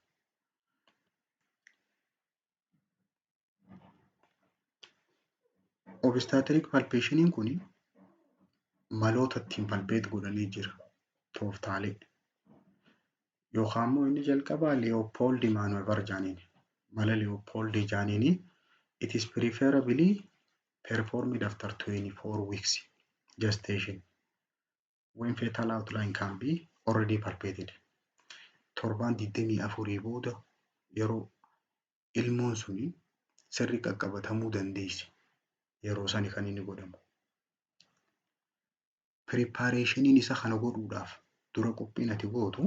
Speaker 1: Obstetric palpationiin kun maloota ittiin palpate godhanii jira. Tooftaalee. Yookaan immoo inni jalqabaa Leopold maneuver jaaniini. Mala Leopold jaaniini, it is preferably performed after 24 weeks gestation when fetal outline can be already palpated. Torbaan 24 booda yeroo ilmoon suni sirri qaqqabatamuu dandeessi. Yeroo sani kan inni godhamu. Preparationiin isa kana godhuudhaaf dura qophiin ati gootu,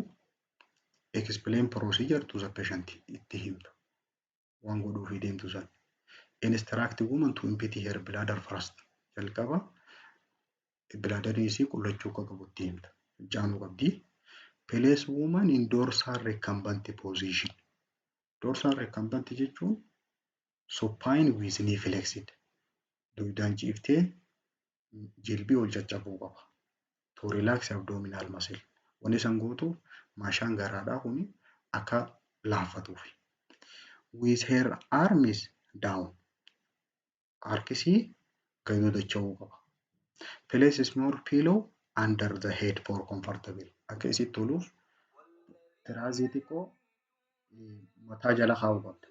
Speaker 1: explain procedure to the patient, itti himta. Waan godhuufii deemtu sana. Instruct woman to empty her bladder first. Jalqaba bladderii isii qullachuu akka qabu itti himta. Fincaanuu qabdi. Place woman in dorsal recumbent position. Dorsal recumbent jechuun supine with knee flexed. Dugdaan ciiftee jilbii ol caccabuu qaba. To relax abdominal muscle. Wanni san gootu maashaan garaadhaa kuni akka laaffatuufi. With her arms down. Harkisii gadi dacha'uu qaba. Place small pillow under the head for comfortable. Akka isitti toluuf tiraazii xiqqoo mataa jala kaa'uu qabda.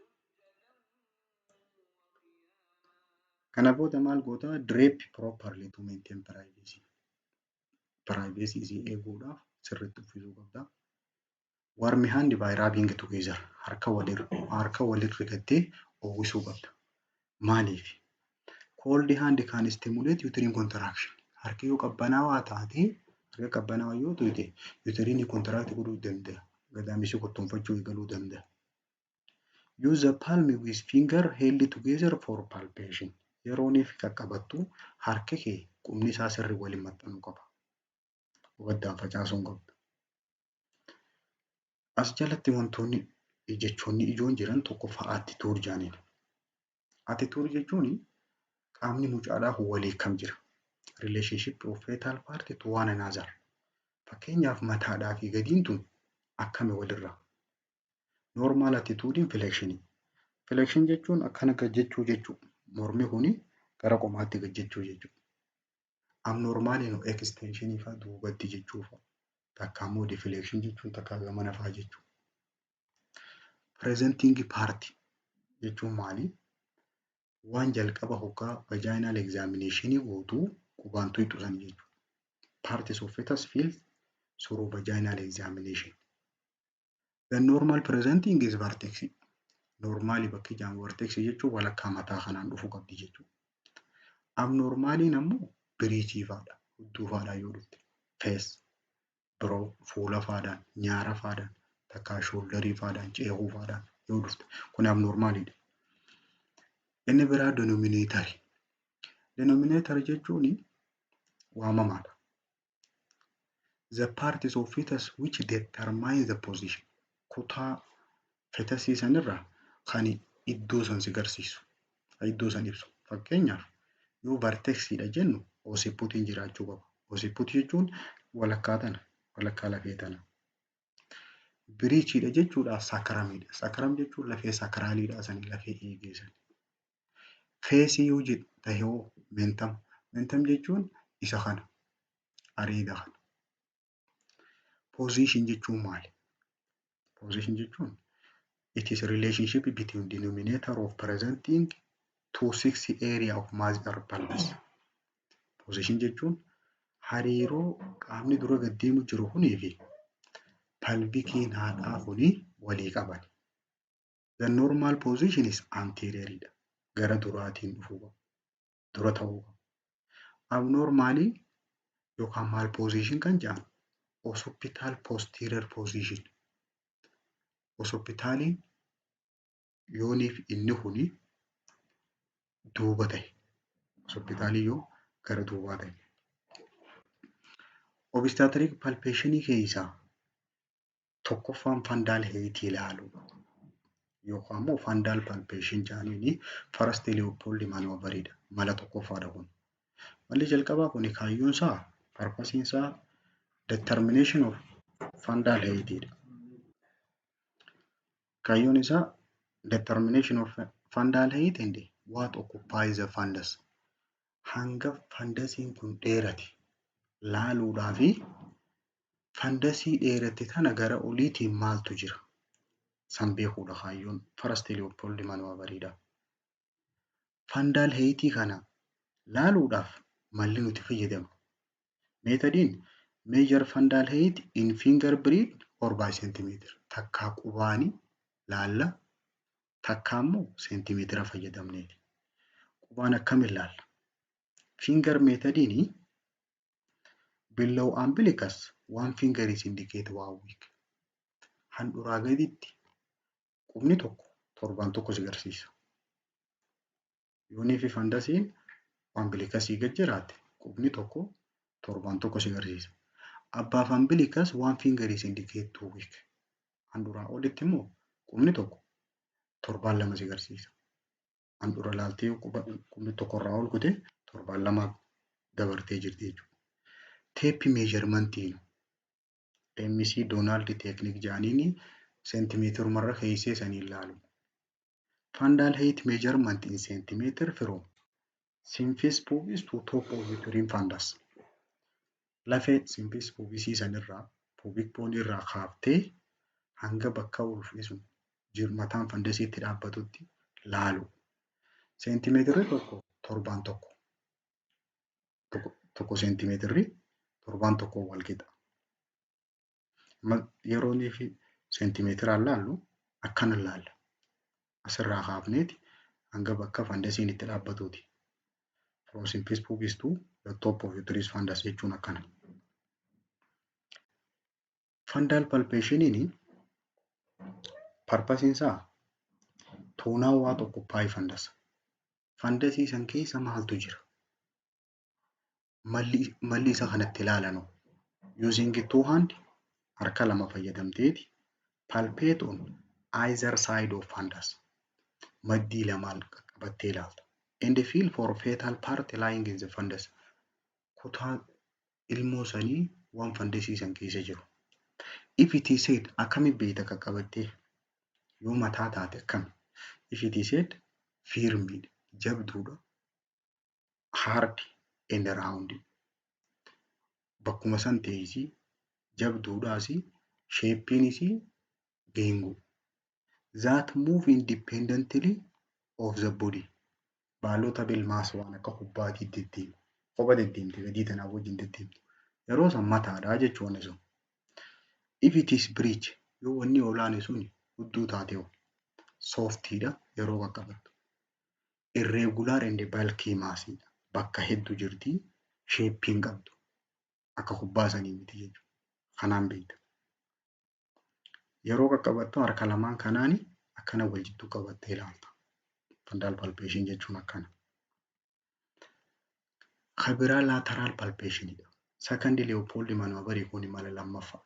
Speaker 1: Kana booda maal goota? Drape properly to maintain privacy. Privacy isii eeguudhaaf sirriitti uffisuu qabda. Warm hand by rubbing together. Harka walir rigattee uwwisuu qabda. Maaliif? Cold hand can stimulate uterine contraction. Harki yoo qabbanaawaa taate, harka qabbanaawaa yoo ta'e, uterine contract godhuu danda'a. Gadaamessi kottoonfachuu eegaluu danda'a. Use the palm with finger held together for palpation. Yeroo inni qaqqabattu harki kee qubni isaa sirrii waliin maxxanuu qaba. Waddaan facaasuu hin qabdu. As jalatti wantoonni jechoonni ijoon jiran tokkoffaa attitude jaaniin. Attitude jechuun qaamni mucaadhaa walii kam jira. Relationship of fetal part to one another. Fakkeenyaaf mataadhaa fi gadiin tun akkami walirraa? Normal attitude flexion. Flexion jechuun akkana gad jechuu jechuudha. Mormi kuni gara qomaatti gad jechuu jechuudha. Abnormaliin extension fa'aa, duubatti jechuu fa'a. Takka immoo deflection jechuun takka gamana fa'aa jechuudha. Presenting part jechuun maali? Waan jalqaba hoggaa vaginal examination gootu qubaan tuqxu sana jechuudha. Parts of fetus feel through vaginal examination. The normal presenting is vertex. Normally bakki ijaan vertex jechuun walakkaa mataa kanaan dhufuu qabdi jechuudha. Abnormaliin ammoo breechii fa'aadha. Hudduu fa'aadhaan yoo dhufte. Face, biroo fuula fa'aadhaan, nyaara fa'aadhaan, takkaa shoulderii fa'aadhaan, ceekuu fa'aadhaan yoo dhufte kun abnormaliidha. Inni biraa denominatorii. Denominator jechuun waamamaadha. The parts of fetus which determine the position. Kutaa fetusii sanirraa kan iddoo san si garsiisu, iddoo san ibsu. Fakkeenyaaf, yoo vertexiidha jennu, occiputiin jiraachuu qaba. Occiput jechuun walakkaa tana, walakkaa lafee tana. Breechiidha jechuudhaaf sacrumiidha. Sacrum jechuun lafee sacraliidha sanii, lafee eegee sani. Faceii yoo jedhu ta'e hoo mentum. Mentum jechuun isa kana, areeda kana. Position jechuun maali? Position jechuun it is relationship between denominator of presenting to six area of mother pelvis. Position jechuun hariiroo qaamni dura gad deemu jiru kunii fi pelviciin haadhaa kunii walii qaban. The normal position is anterior dha. Gara duraatiin dhufuu qaba. Dura ta'uu qaba. Abnormally yookaan malposition kan jedhamu occipital posterior position. Occipitaliin yooniif inni kuni duuba ta'e. Occipitalii yoo gara duubaa ta'e. Obstetric palpationii keessaa tokkoffaan fundal height ilaaluudha. Yookaan immoo fundal palpation jedhaniini first Leopold maneuveridha. Mala tokkoffaadha kun. Malli jalqabaa kun kaayyoon isaa, purposeiin isaa, determination of fundal heightidha. Kaayyoon isaa determination of fundal height and what occupies the fundus. Hanga fundusiin kun dheerate laaluudhaa fi fundusii dheerate tana gara oliitiin maaltu jira? San beekuudha kaayyoon first Leopold maneuveridha. Fundal heightii kana laaluudhaaf malli nuti fayyadamnu, methodiin, measure fundal height in finger breadth or by centimeter. Takkaa qubaanii laalla, takkaa immoo seentimeetira fayyadamneeti. Qubaan akkamiin laalla? Finger methodiin below umbilicus one finger is indicate one week. Handhuraa gaditti qubni tokko torbaan tokko si agarsiisa. Yoonii fi fundusiin umbilicusii gad jiraate, qubni tokko torbaan tokko si agarsiisa. Above umbilicus one finger is indicate 2 week. Handhuraa olitti immoo qubni tokko torbaan 2 si agarsiisa. Handhuura laaltee qubni tokkorraa ol kute torbaan 2 dabartee jirti jechuudha. Tape measurementiin McDonald technique jedhaniini seentimeetirumarra keessee sanii ilaalu. Fundal height measurement in centimeter from symphysis pubis to top of uterine fundus. Lafee symphysis pubisii sanirraa, pubic bone irraa kaaftee hanga bakka ulfi sun mataan fundusiitti dhaabbatutti laalu. Seentimeetirri tokko torbaan tokko. Tokko seentimeetirri torbaan tokko wal qixa. Yeroo inni fi seentimeetiraan laallu akkana laalla. Asirraa kaafneeti hanga bakka fundusiin itti dhaabbatuuti. From symphysis pubis to the top of uterus fundus jechuun akkana. Fundal palpationiin purposeiin isaa to know what occupy fundus. Fundusii san keessa maaltu jira? Malli isa kanatti ilaalanu using two hand, harka lama fayyadamteeti, palpate on either side of fundus. Maddii lamaan qaqqabattee ilaalta. And feel for fetal part lying in the fundus. Kutaa ilmoo sanii waan fundusii san keessa jiru. If it is head, akkami beekta qaqqabattee? Yoo mataa taate akkami? If it is head, firmiidha, jabduudha, hard and round. Bakkuma san teessii jabduudhaas, shapeiinis geengoo. That move independently of the body. Ballotable mass, waan akka kubbaatii deddeemu. Kopha deddeemti, gadii tanaaf wajjin deddeemtu. Yeroo san mataadha jechuun sun. If it is breech, yoo wanni olaane sun hudduu taate hoo, softiidha yeroo qaqqabattu. Irregular and bulky massiidha. Bakka hedduu jirti, shapeii hin qabdu. Akka kubbaa sanii miti jechuudha. Kanaan beekta. Yeroo qaqqabattu harka lamaan kanaani akkana wal jidduu qabattee ilaalta. Fundal palpation jechuun akkana. Kan biraa lateral palpationidha. Second Leopold maneuver kun mala lammaffaa.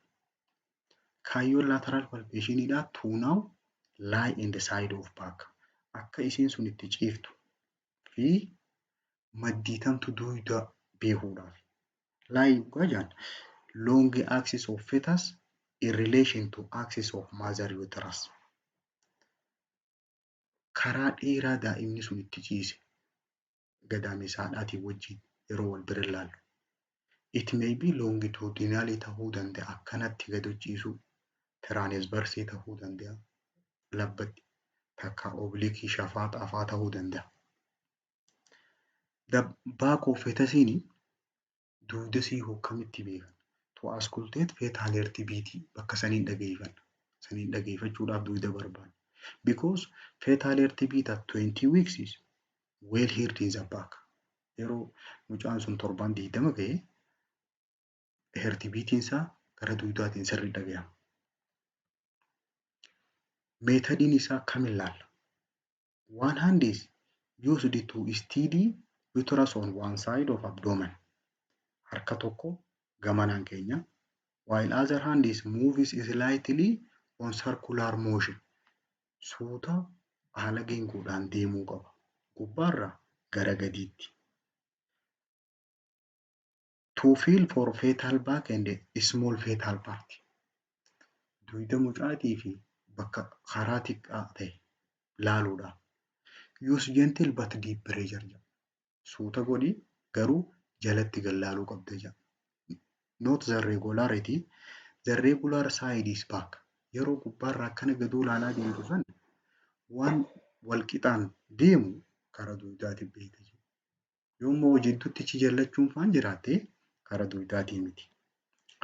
Speaker 1: Kaayyoon lateral palpationidha to know lie in the side of back. Akka isiin sun itti ciiftu fi maddiitamtu dugda beekuudhaaf. Lie yoggaa jedhan long axis of fetus in relation to axis of mother uterus. Karaa dheeraa daa'imni sun itti ciise gadameessa haadhaatiin wajjin yeroo wal bira ilaallu. It may be longitudinally ta'uu danda'a, akkanatti gad ciisuu, transverse ta'uu danda'a, labbatti takka oblique shafaaxaa fa'aa ta'uu danda'a. The back of fetusiin dugda sii akkamitti beekan? To auscultate fetal heartbeat bakka saniin dhageeffanna. Saniin dhageeffachuudhaaf dugda barbaanna. Because fetal heartbeat at 20 weeks is well heard in the back. Yeroo mucaan sun torbaan 20 ga'e heartbeatiin isaa gara dugdaatiin sirrii dhagayama. Methodiin isaa akkamiin ilaalla? One hand is used to steady uterus on one side of abdomen. Harka tokko gamanaan keenya. While other hand is moves slightly on circular motion. Suuta haala geengoodhaan deemuu qaba. Gubbaarraa gara gadiitti. To feel for fetal back and small fetal part. Dugda mucaatii fi bakka karaa xiqqaa ta'e laaluudhaaf. Use gentle but deep pressure jedha. Suuta godhi garuu jalatti gad laaluu qabda jedha. Note the regularity. The regular side is back. Yeroo gubbaarraa akkana gaduu laalaa deemtu sana waan wal qixaan deemu karaa dugdaatiin beekta. Yoommoo jidduutti jallachuun faan jiraatte karaa dugdaatii miti.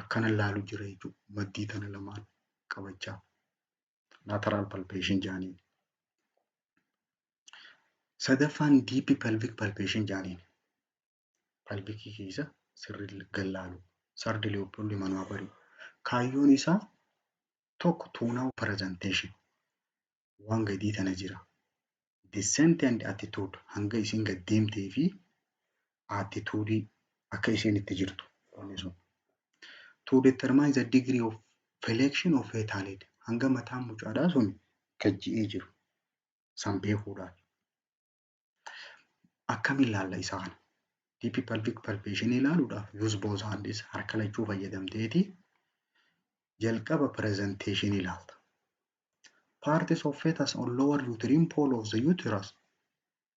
Speaker 1: Akkana laaluu jira jechuudha. Maddii tana lamaan qabachaa. Lateral palpation jedhaniin. Sadaffaan deep pelvic palpation jedhaniin. Pelvicii keessa sirrii gad laalu. Third Leopold maneuver. Kaayyoon isaa tokko to know presentation. Waan gadii tana jira. Descent and attitude, hanga isiin gad deemtee fi attitude akka isheen itti jirtu wanni sun. To determine the degree of flexion of fetal head, hanga mataan mucaadhaa sun gad ji'ee jiru san beekuudhaaf. Akkamiin ilaalla isa kana? Deep pelvic palpation ilaaluudhaaf use both hands, harka lachuu fayyadamteeti jalqaba presentation ilaalta. Parts of fetus on lower uterine pole of the uterus,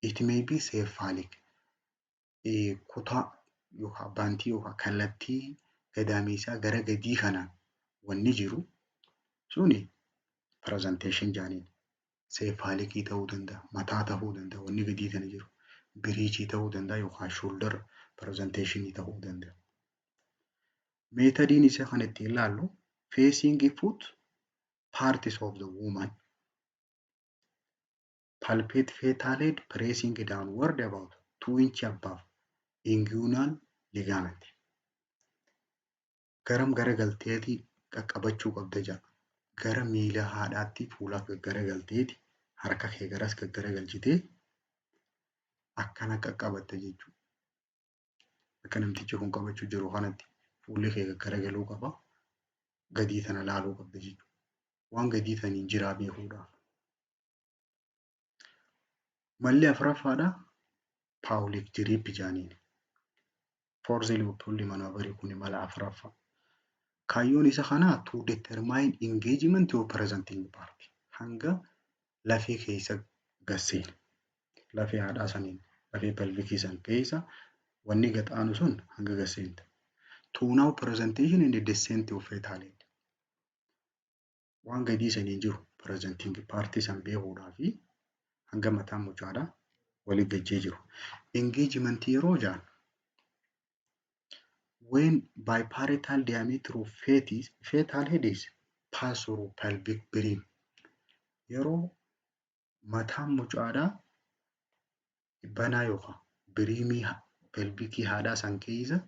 Speaker 1: it may be cephalic. Kutaa yookaan baantii yookaan kallattii gadameessaa gara gadii kanaan wanni jiru suni presentation jedhaniin. Cephalicii ta'uu danda'a, mataa ta'uu danda'a, wanni gadii kana jiru breechii ta'uu danda'a yookaan shoulder presentationii ta'uu danda'a. Methodiin isa kan ittiin ilaallu facing foot parts of the woman. Palpate fetal head, pressing downward about 2 inch above inguinal ligament. Garam garagalteeti qaqqabachuu qabda jedha. Gara miila haadhaatti fuula gaggaragalteeti harka kee garas gaggaragalchitee akkana qaqqabatta jechuudha. Akka namtichi kun qabachuu jiru kanatti fuulli kee gaggaragaluu qaba. Gadii tana laaluu qabda jechuudha. Waan gadii saniin jiraa beekuudhaaf. Malli afuraffaadha Pawlik grip jedhaniin. Fourth Leopold maneuver kun mala afuraffaa. Kaayyoon isa kanaa to determine engagement of presenting part. Hanga lafee keessa gad seene. Lafee haadhaa saniin, lafee pelvicii san keessa wanni gad aanu sun hanga gad seente. To know presentation and descent of fetal head. Waan gadii saniin jiru presenting part san beekuudhaa fi hanga mataan mucaadhaa walii gajjee jiru. Engagement yeroo jedhan, when biparietal diameter of fetus, fetal head is pass through pelvic brim. Yeroo mataan mucaadhaa banaa yookaan brimii pelvicii haadhaa san keessa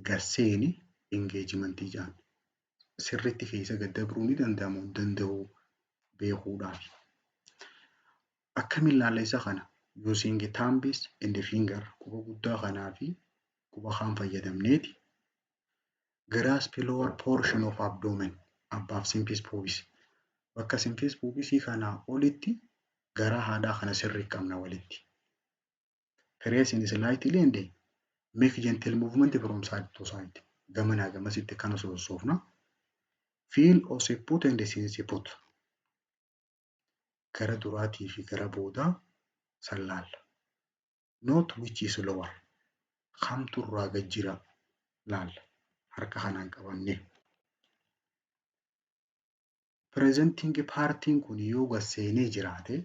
Speaker 1: gad seene engagementii jedhama. Sirriitti keessa gad dabruu ni danda'amoo hin danda'u beekuudhaaf. Akkamiin ilaalla isa kana? Using thumbs and finger, quba guddaa kanaa fi Quba kaan fayyadamneeti grasp lower portion of abdomen above symphysis pubis. Bakka symphysis pubisii kanaa olitti garaa haadhaa kana sirrii qabna walitti. Press in slightly and make gentle movement from side to side. Gamanaa gamasitti kana sossoofna. Feel occiput and sinciput. Gara duraatii fi gara boodaa san laalla. Note which is lower. Kamtu irraa gad jira laalla. Harka kanaan qabannee. Presenting partiin kun yoo gad seenee jiraate,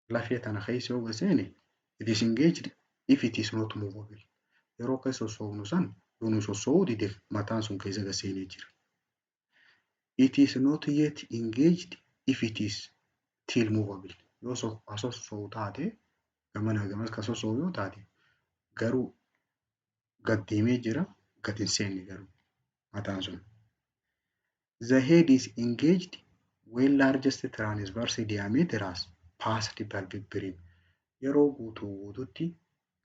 Speaker 1: lafee tana keessa yoo gad seene, it is engaged if it is not movable. Yeroo akka sossoofnu san yoo nu sosso'uu dide, mataan sun keessa gad seenee jira. It is not yet engaged if it is still movable. Yoo sosso'u taate, gamanaa gamas ka sosso'u yoo taate garuu, gad deemee jira, gad hin seenne garuu mataan sun. The head is engaged when largest transverse diameter has passed pelvic brim. Yeroo guutuu guututti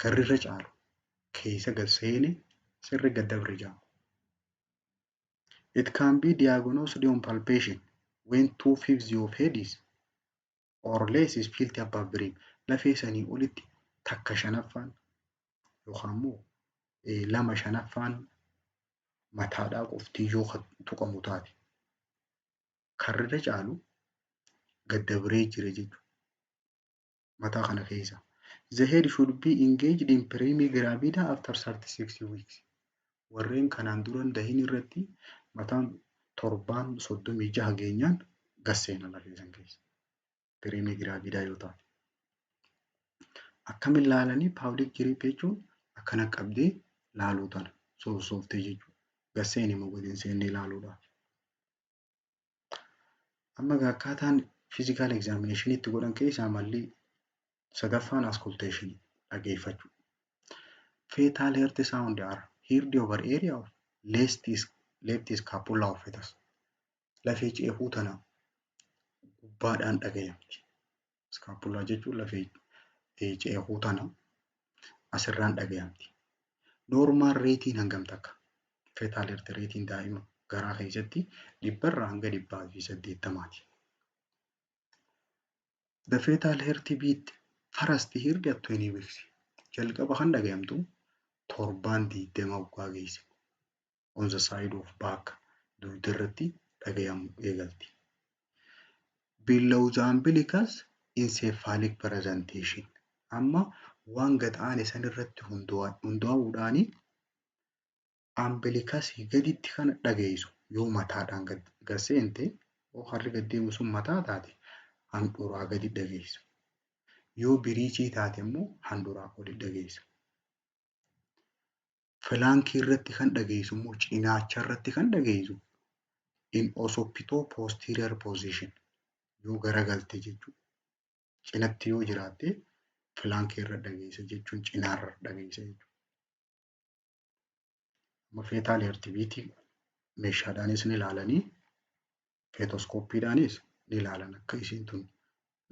Speaker 1: garri irra caalu keessa gad seene, sirri gad dabre jedhama. It can be diagnosed on palpation when two-fifths of head is or less is felt above brim. Lafee sanii olitti takka shanaffaan yookaan immoo lama shanaffaan mataadhaa qofti yoo tuqamu taate, karri irra caalu gad dabree jira jechuudha. Mataa kana keessa. The head should be engaged in primigravida after 36 weeks. Warreen kanaan dura hin dahin irratti mataan torbaan 36 geenyaan gad seena lafee san keessa. Primigravida yoo taate. Akkamiin laalanii? Pelvic grip jechuun akkana qabdee laaluu tana sossooftee jechuudha. Gad seene moo gad hin seenne ilaaluudhaaf. Amma egaa akkaataan physical examination itti godhan keessaa malli sadaffaan auscultation, dhageeffachuu. Fetal heart sound are heard over area of left scapula of fetus. Lafee ceekuu tana gubbaadhaan dhagayamti. Scapula jechuun lafee ceekuu tana asirraan dhagayamti. Normal rateiin hangam takka? Fetal heart rateiin daa'ima garaa keessatti 100rraa hanga 180ti. The fetal heart beat first heard at 20 weeks. Jalqaba kan dhagayamtu torbaan 20 waggaa geesse. On the side of back, dugda irratti dhagayamu eegalti. Below the umbilicus in cephalic presentation. Amma waan gad aane san irratti hundaa'uudhaani umbilicusii gaditti kan dhageessu yoo mataadhaan gad seente, yoo harri gad deemu sun mataa taate, handhuuraa gadi dhageessa. Yoo breechii taate immoo handhuuraa oli dhageessa. Flankii irratti kan dhageessu immoo, cinaacha irratti kan dhageessu, in occipito posterior position, yoo garagalte jechuudha. Cinatti yoo jiraatte flankii irra dhageessa jechuun cinaarra dhageessa jechuudha. Amma fetal heartbeatii meeshaadhaanis ni ilaalanii, fetoscopeiidhaanis ni ilaalan akka isiin tun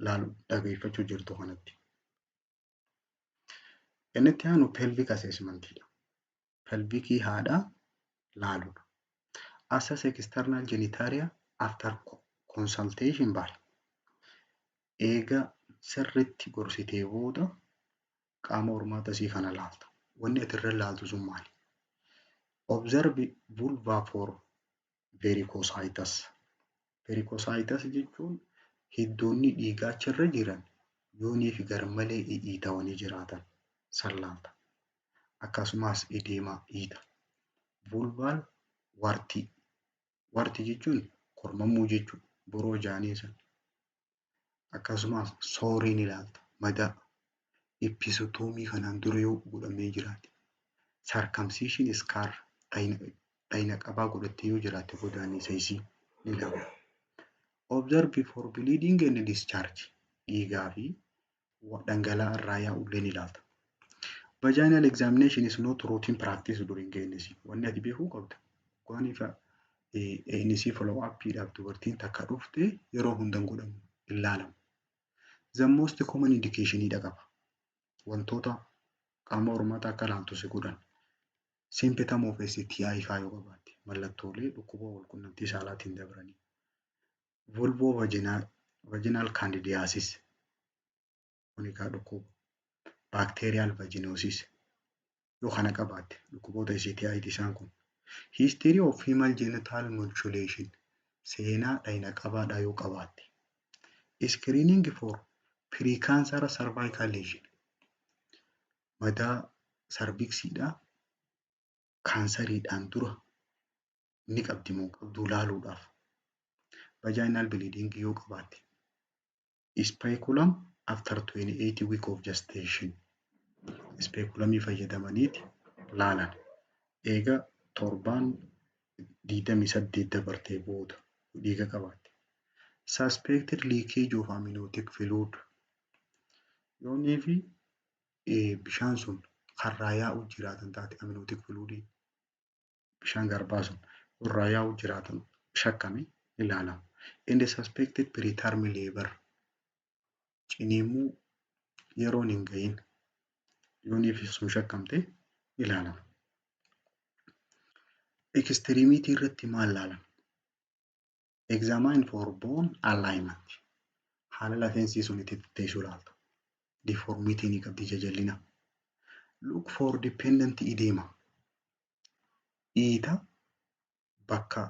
Speaker 1: laalu dhageeffachuu jirtu kanatti. Inni itti aanu pelvic assessmentiidha. Pelvicii haadhaa laaluudha. Assess external genitalia after consultation by, eega sirriitti gorsitee booda qaama hormaata isii kana laalta. Wanni ati irra laaltu sun maali? Observe vulva for varicosities. Varicosities jechuun hiddoonni dhiigaa achirra jiran yoonii fi garmalee dhiitawanii jiraatan san laalta. Akkasumas edema dhiita. Vulval wartii. Wartii jechuun kormammuu jechuudha. Boroo jaanii san. Akkasumas soreii ni ilaalta. Madaa. Episiotomy kanaan dura yoo godhamee jiraate. Circumcision scar, dhayina qabaa godhattee yoo jiraatte godaannisa isii ni ilaalla. Observe for bleeding and discharge, dhiigaa fi dhangala'aa irraa yaa'u illee ni ilaalta. Vaginal examination is not routine practice during ANC. Wanni ati beekuu qabdu waan ifa ANC follow up-dhaaf dubartiin takka dhufte yeroo hunda hin godhamu, hin ilaalamu. The most common indication dha qaba. Wantoota qaama hormaataa akka ilaaltu si godhan. Symptom of STI faa yoo qabaatte, mallattoolee dhukkuba walqunnamtii saalaatiin dabranii. Vulvovaginal candidiasis, kun egaa dhukkuba bacterial vaginosis yoo kana qabaatte, dhukkuboota STI isaan kun. History of female genital mutilation, seenaa dhayina qabaadhaa yoo qabaatte. Screening for precancer cervical lesion, madaa cervixiidhaa kaansariidhaan dura ni qabdi moo qabduu laaluudhaaf. Vaginal bleeding yoo qabaatte. Speculum after 28 week of gestation. Speculumii fayyadamaniiti laalan. Eega torbaan 28 dabartee booda dhiiga qabaatte. Suspected leakage of amniotic fluid. Yoonii fi bishaan sun karraa yaa'u jiraatan taate, amniotic fluid, bishaan garbaa sun irraa yaa'u jiraatan shakkame ilaalama. And suspected preterm labor, ciniinsuu yeroon hin gahin yoonii fi sun shakkamte ilaalama. Extremity irratti maal laalama? Examine for bone alignment. Haala lafeensi sun itti teessu ilaalta. Deformity ni qabdi, jajallina. Look for dependent edema. Iita bakka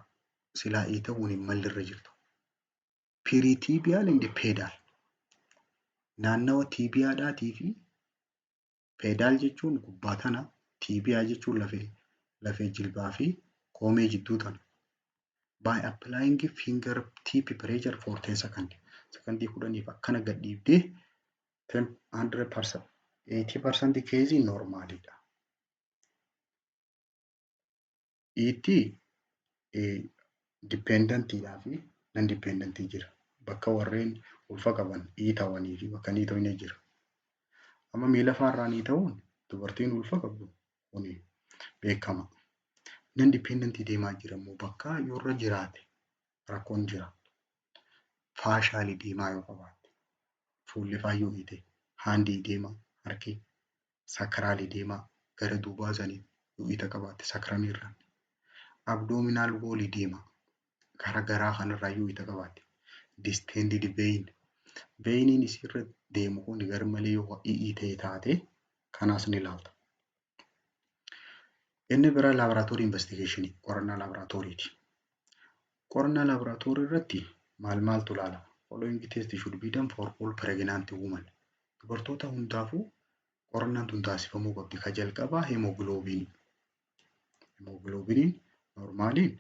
Speaker 1: silaa iita'uun hin mallerra jirtu. Pretibial and pedal. Naannawa tibiaadhaatii fi pedal jechuun gubbaa tana, tibia jechuun lafee jilbaa fi koomee jidduu tana. By applying finger tip pressure for 10 second. Sekondii 10f akkana gad dhiibdee, 100%, 80% caseii normaliidha. Iitti dependentiidhaa fi non dependentii jira. Bakka warreen ulfa qaban iitawanii fi bakka hin iitofne jira. Amma miila faarraan iita'uun dubartiin ulfa qabdu kuni beekama. Non dependentii deemaa jira immoo bakka yoo irra jiraate rakkoon jira. Facial edema yoo qabaatte, fuulli faa yoo iite, hand edema, harki, sacral edema, gara duubaa sanii yoo iita qabaatte sacrumiirra. Abdominal wall edema, gara garaa kanarraa yoo iita qabaatte. Distended vein, veiniin isirra deemu kun garmalee yoo iitee taate kanaas ni ilaalta. Inni biraa laboratory investigationii, qorannaa laaboraatooriiti. Qorannaa laaboraatoorii irratti maal maaltu ilaalama? Following test should be done for all pregnant women. Dubartoota hundaafuu qorannaan tun taasifamuu qabdi. Ka jalqabaa hemoglobinii. Hemoglobiniin normaliin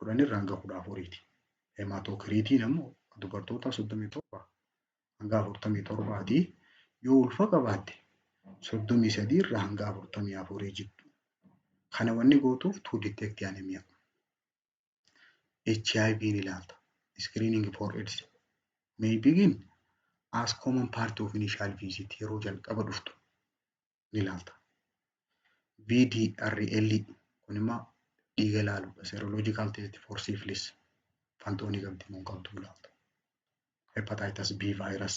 Speaker 1: 10 irraa hanga 14ti. Hematocritiin ammoo dubartoota 37 hanga 47ti. Yoo ulfa qabaatte 33 irraa hanga 44 jidduu. Kana wanni gootuuf to detect anemia. HIV ni ilaalta. Screening for AIDS may begin as common part of initial visit, yeroo jalqaba dhuftu ni ilaalta. VDRL kun immoo dhiiga ilaaluudha. Serological test for syphilis, fanxoo ni qabdi moo hin qabdu ilaalta. Hepatitis B virus,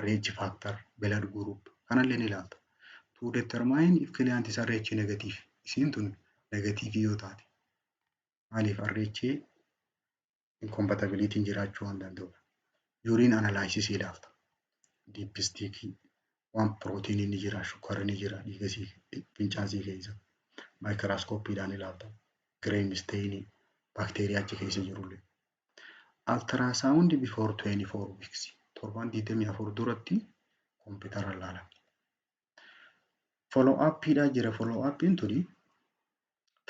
Speaker 1: RH factor, blood group kanallee ni ilaalta. To determine if client is RH negative. Isiin tun negative yoo taate, maaliif RH incompatibility jiraachuu waan danda'uuf. Urine analysis ilaalta. Dipstickii waan pirootiiniin ni jira, shukkaarri ni jira dhiiga sii fincaan sii keessa. Microscopeiidhaan ilaalta. Gram stainii baakteeriyaa achi keessa jirullee. Ultrasound before 24 weeks. Torbaan 24 duratti kompiitara ilaalama. Follow upiidhaa jira. Follow upiin tuni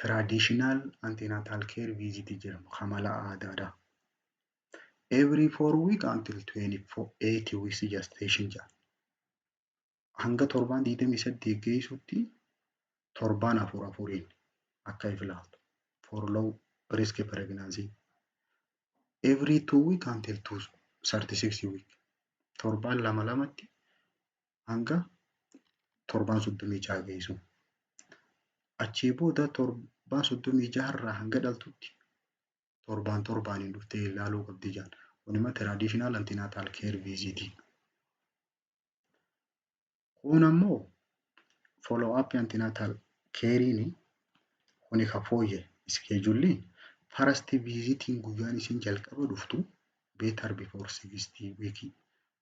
Speaker 1: traditional antenatal care visit jedhamu kamala aadaadha. Every 4 week until 28 weeks gestation jedha. Hanga torbaan 28 geessutti torbaan afur afuriin akka if ilaaltu. For low risk pregnancy. Every 2 week until 36 week. Torbaan lama lamatti hanga torbaan 36 geessu. Achii booda torbaan 36 irraa hanga dhaltutti torbaan torbaaniin dhuftee ilaaluu qabdi jedhan. Kun immoo traditional antenatal care visit. Kun ammoo follow up antenatal care'n Kuni ka fooyye scheduleliin first visitiin guyyaan isin jalqaba dhuftu better before 16 week,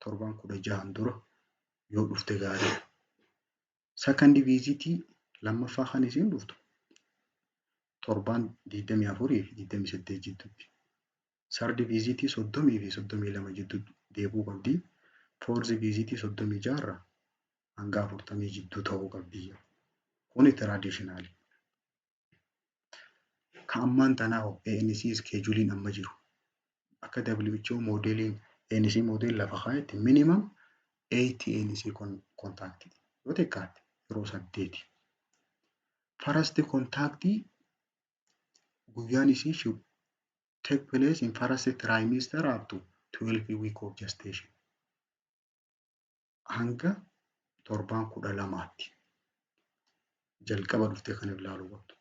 Speaker 1: torbaan 16n dura yoo dhufte gaariidha. Second visitii, lammaffaa kan isin dhuftu, torbaan 24 fi 28 jidduutti. Third visitii 30 fi 32 jidduutti deebi'uu qabdi. Fourth visitii 36 irraa hanga 40 jidduu ta'uu qabdi. Kuni traditional. Ka ammaan tanaa hoo, ANC scheduliin amma jiru? Akka WHO modeliin, ANC model lafa kaayetti, minimum 8 ANC contact, yoo xiqqaate yeroo saddeeti. First contact guyyaan isii should take place in first trimester up to 12 week of gestation. Hanga torbaan 12tti jalqaba dhuftee kan ilaaluu qabdu.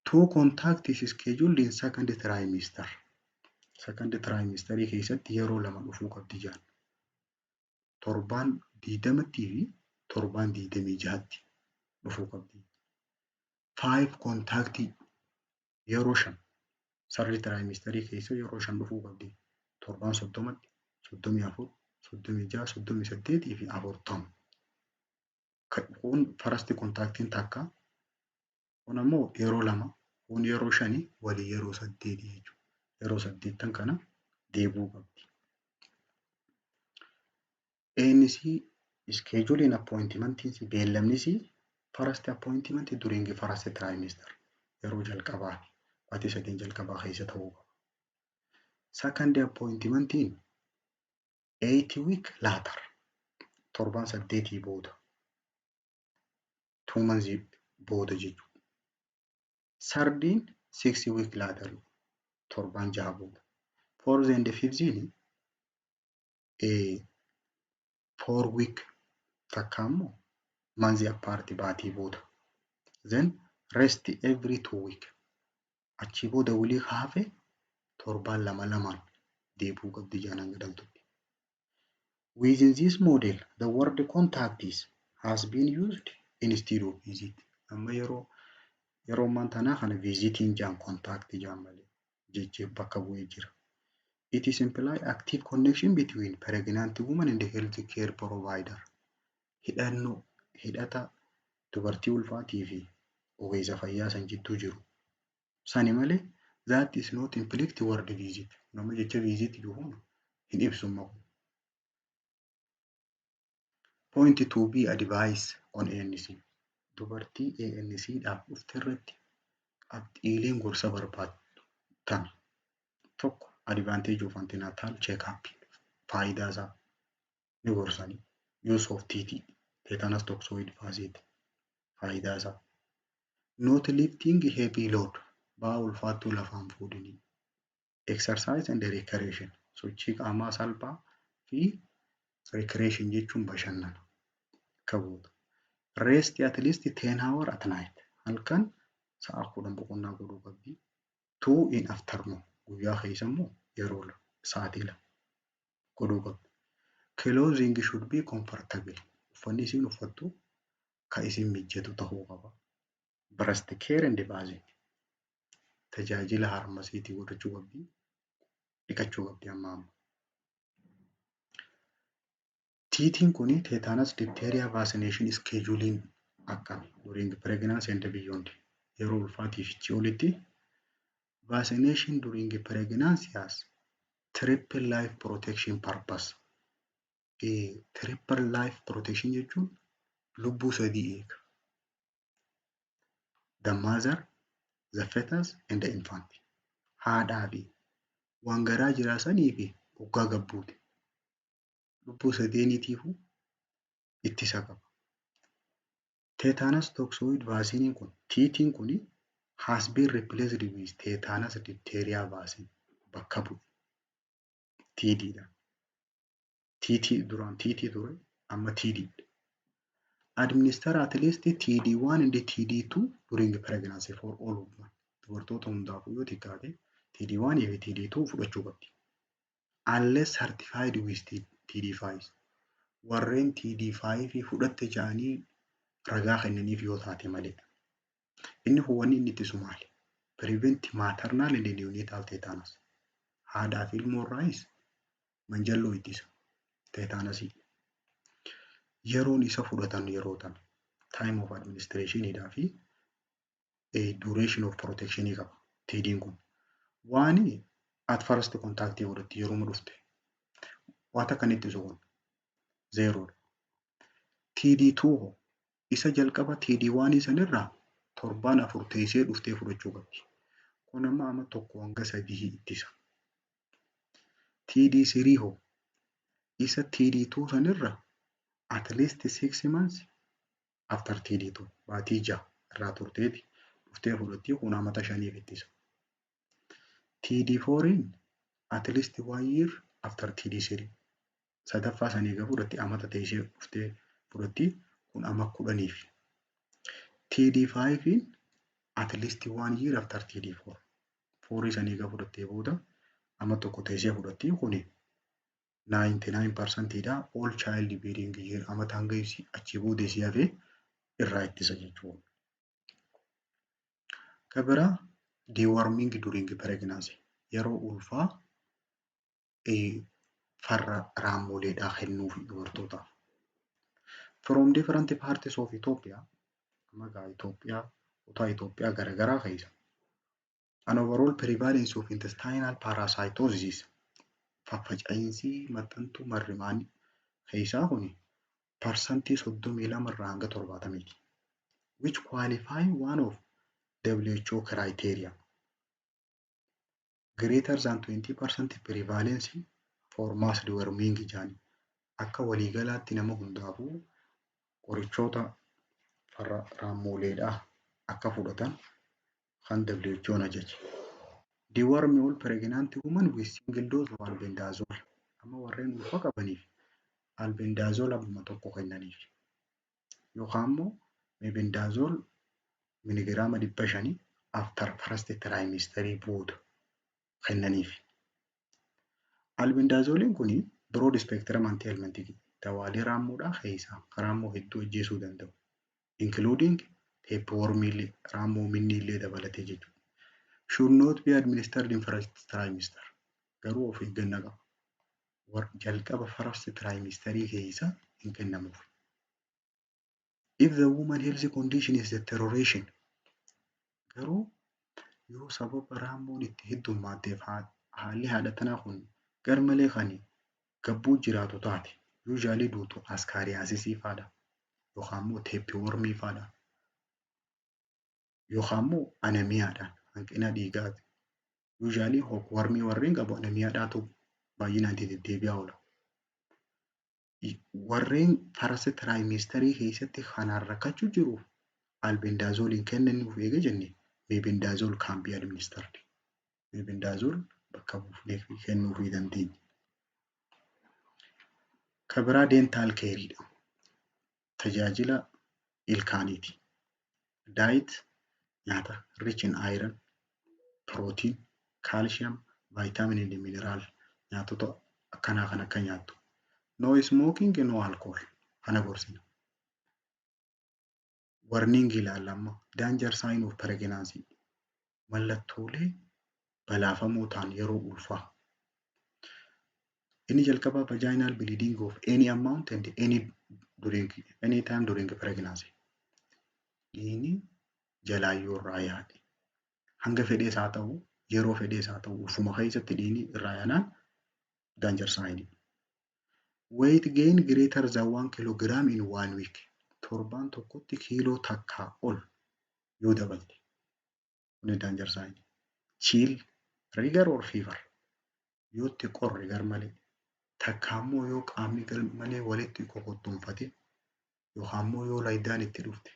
Speaker 1: Two contact is scheduled in second trimester. Second trimesterii keessatti yeroo lama dhufuu qabdi jaan. Torbaan 20ttii fi torbaan 26tti dhufuu qabdi. Five contactii, yeroo shan, third trimesterii keessa yeroo shan dhufuu qabdi. Torbaan 30tti, 34, 36, 38 fi 40. Kun first contactiin takka. Kun ammoo yeroo lama, kun yeroo shani, walii yeroo saddeeti jechuudha. Yeroo saddeettan kana deebi'uu qabdi. ANC scheduling appointmentiin, beellamnis, first appointment during first trimester, yeroo jalqabaa baatii 3 jalqabaa keessa ta'uu qaba. Second appointmentiin 8 week later, torbaan 8 booda, 2 months booda jechuudha. Thirdiin 6 week later, torbaan 6 booda. Fourth and fifth 4 week takka immoo months apart, baatii booda. Then rest every 2 week. Achii booda walii hafe torbaan lama lamaan deebi'uu qabdi jaan hanga dhaltutti. Within this model, the word contact is has been used instead of visit. Amma yeroo ammaan tanaa kana visitiin jaan contact jaan malee jechi bakka bu'ee jira. It is imply active connection between pregnant woman and the health care provider. Hidhannoo hidhata dubartii ulfaatii fi ogeessa fayyaa san jidduu jiru. Sani malee that is not implicit word visit. Nama jecha visit jedhu hin ibsu immoo. Point to be advice on ANC. Dubartii ANC dhaaf dhufte irratti qabxiileen gorsa barbaaddu tana. Tokko, advantage of antenatal check-up, faayidaa isaa ni gorsanii. Use of TT, tetanus toxoid vaccine, faayidaa isaa. Not lifting heavy load, ba'aa ulfaattuu lafaan fuudhinii. Exercise and recreation, sochii qaamaa salphaa fi recreation jechuun bashannana akka goota. Rest at least 10 hour at night. Halkan sa'a 10 boqonnaa godhuu qabdi. Two in afternoon, guyyaa keessa immoo yeroo sa'aatii 2 godhuu qabdi. Clothing should be comfortable. Uffanni isiin uffattu kan isin mijatu ta'uu qaba. Breast care and bathing. Tajaajila harma isiitii godhachuu qabdi. Dhiqachuu qabdi amma amma. TT'n kuni, tetanus diphtheria vaccination scheduling akkami during pregnancy and beyond, yeroo ulfaatii fi achii olitti? Vaccination during pregnancy has triple life protection purpose. Triple life protection jechuun lubbuu sadii eega. The mother, the fetus and the infant. Haadhaa fi waan garaa jiraa sanii fi hoggaa gabbuute. Lubbuu sadeeniitiifuu ittisa qaba. Tetanus toxoid vaccine kun, TT'n kun, has been replaced with tetanus diphtheria vaccine, bakka bu'e. TD dha. TT duraan TT ture, amma TD dha. Administer at least TD1 and TD2 during pregnancy for all women. Dubartoota hundaafuu yoo xiqqaate TD1 fi TD2 fudhachuu qabdi. Unless certified with TD5. Warreen TD5 fudhatte jedhanii ragaa kennaniif yoo taate malee. Inni kun wanni inni ittisu maali? Prevent maternal and neonatal tetanus. Haadhaa fi ilmoo irraayis manjalloo ittisa. Tetanusii. Yeroon isa fudhatan yeroo tana. Time of administrationidhaa fi duration of protection qaba. TD'n kun. Waan at first contact godhatti yeroo dhufte. Waan takka inni ittisu kun zerodha. TD2 hoo isa jalqaba TD1 sanirraa torbaan 4 teessee dhuftee fudhachuu qabdi. Kun amma amma 1 hanga 3 ittisa. TD3 hoo isa TD2 sanirra at least 6 months after TD2, baatii 6 irraa turteeti dhuftee fudhatti, kun amata 5f ittisa. TD4 at least one year after TD3, sadaffaa sanii egaa fudhatti amata teessee dhuftee fudhatti, kun ama 10f. TD5 at least one year after TD4, fourii sanii egaa fudhattee booda ama tokko teessee fudhatti, kuni 99% dha. All child bearing year, amata hanga achii booda isii hafee irraa ittisa jechuudha. Ka biraa deworming during pregnancy, yeroo ulfaa farra raammoleedhaa kennuufi dubartootaaf. From different parts of Ethiopia, maqaa Itoophiyaa kutaa Itoophiyaa garaagaraa keessa, an overall prevalence of intestinal parasitosis, faffaca'iinsi maxxantuu marrimaanii keessaa kuni 32% irraa hanga 70ti. Which qualify one of WHO criteria. Greater than 20% prevalence for mass deworming jedhani. Akka waliigalaatti nama hundaafuu qorichoota farra raammoleedhaa akka fudhatan kan WHO'n ajaje. Deworm all pregnant women with single dose of albendazole. Amma warreen ulfa qabaniif albendazole abbuma tokko kennaniif. Yookaan immoo mebendazole 500 miligiraama after first trimester booda kennaniif. Albendazoliin kun broad spectrum anthelmintic, dawaalee raammoodhaa keessaa raammoo hedduu ajjeesuu danda'u. Including tapeworm illee, raammoo minni illee dabalatee jechuudha. Should not be administered in first trimester. Garuu of eeggannaa qaba. Jalqaba first trimesterii keessa hin kennamuuf. If the woman health condition is deterioration, garuu yoo sababa raammoon itti heddummaatteef haalli haadha tanaa kun garmalee kan gabbuu jiraatu taate, usually due to ascariasis faadha yookaan immoo tapewormii faadha yookaan immoo anemiadhaan, hanqina dhiigaati. Usually hookwormii warreen qabu anemiadhaatu baay'inaan itti deddeebi'aa oola. Warreen first trimesterii keessatti kanaan rakkachuu jiruuf albendazoliin kennamuuf eega jenne, mebendazole can be administered. Mebendazole bakka buufnee kennuufii dandeenya. Ka biraa dental careiidha. Tajaajila ilkaaniiti. Diet, nyaata rich in iron, protein, calcium, vitamin and mineral, nyaatota akkanaa kan akka nyaattu. No smoking, no alcohol kana gorsina. Warning ilaalla amma, danger sign of pregnancy, mallattoolee balaafamoo ta'an yeroo ulfaa. Inni jalqabaa vaginal bleeding of any amount and any time during pregnancy. Dhiigni jalaan yoo irraa yaa'e, hanga fedhees haa ta'u, yeroo fedhees haa ta'u, ulfuma keessatti dhiigni irraa yaanaan danger sign. Weight gain greater than 1 kilogram in one week. Torbaan tokkotti kiiloo takkaa ol yoo dabalte. Kuni danger sign. Chill, rigor or fever. Yoo itti qorre garmalee, takka immoo yoo qaamni garmalee walitti kokottoonfate, yookaan immoo yoo laayidaan itti dhufte.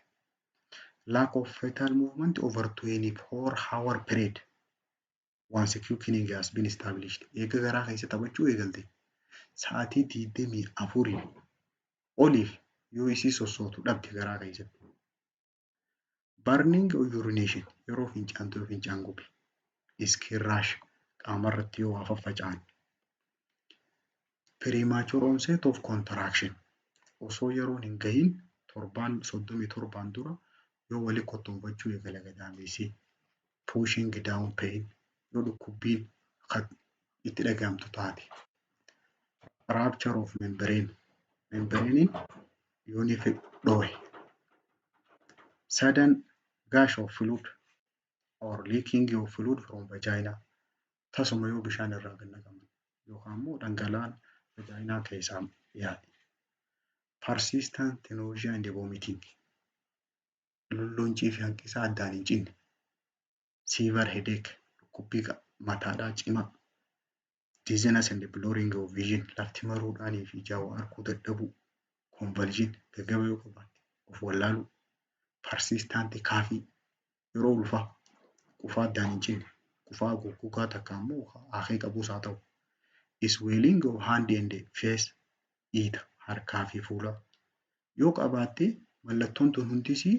Speaker 1: Lack of fetal movement over 24 hour period once quickening has been established. Eega garaa keessa taphachuu eegalte sa'aatii 24 oliif yoo isii sossootu dhabde garaa keessatti. Burning or urination, yeroo fincaantu yoo fincaan gube. Skin rash, qaamarratti yoo waa faffaca'an. Premature onset of contraction, osoo yeroon hin gahin torbaan 37n dura Yoo wali kottoonfachuu eegale gadameessi, pushing down pain, yoo dhukkubbiin kan itti dhaga'amtu taate. Rupture of membrane, membrane yoo ni dhohe. Sudden gush of fluid or leaking of fluid from vagina, tasuma yoo bishaan irraa gad naqaman yookaan immoo dhangala'aan vagina keessaa yaa'e. Persistent nausea and vomiting, lollooncii fi hanqisaa addaan hin cinne. Severe headache, dhukkubbii mataadhaa cimaa. Dizziness and blurring of vision, lafti maruudhaanii fi ijaan waa arguu dadhabuu. Convulsion, gaggaba yoo qabaatte of wallaaluu. Persistent cough, yeroo ulfaa qufaa addaan hin cinne, qufaa goggogaa takka immoo haaqee qabus haa ta'u. Swelling of hand and face, dhiita harkaa fi fuulaa yoo qabaatte, mallattoon tun hundisii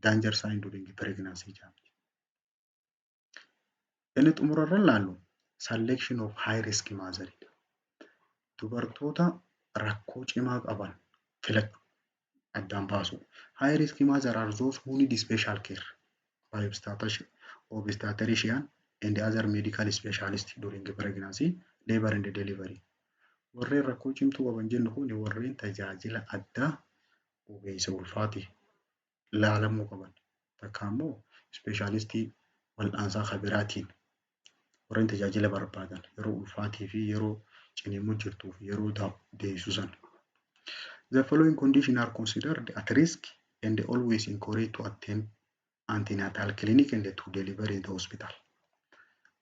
Speaker 1: danger sign during pregnancy jedhamti. Inni xumurarra ilaallu selection of high risk mother. Dubartoota rakkoo cimaa qaban filachuu, addaan baasu. High risk mother are those who need special care by obstetrician and other medical specialist during pregnancy, labor and delivery. Warreen rakkoo cimtuu qaban jennu kun warreen tajaajila addaa ogeessa ulfaati laalamuu qaban. Takka immoo specialistii wal'aansaa kan biraatiin warreen tajaajila barbaadan yeroo ulfaatii fi yeroo ciniinsuu jirtuu fi yeroo deessu sana. The following conditions are considered at risk and always encouraged to attend antenatal clinic and to deliver in the hospital.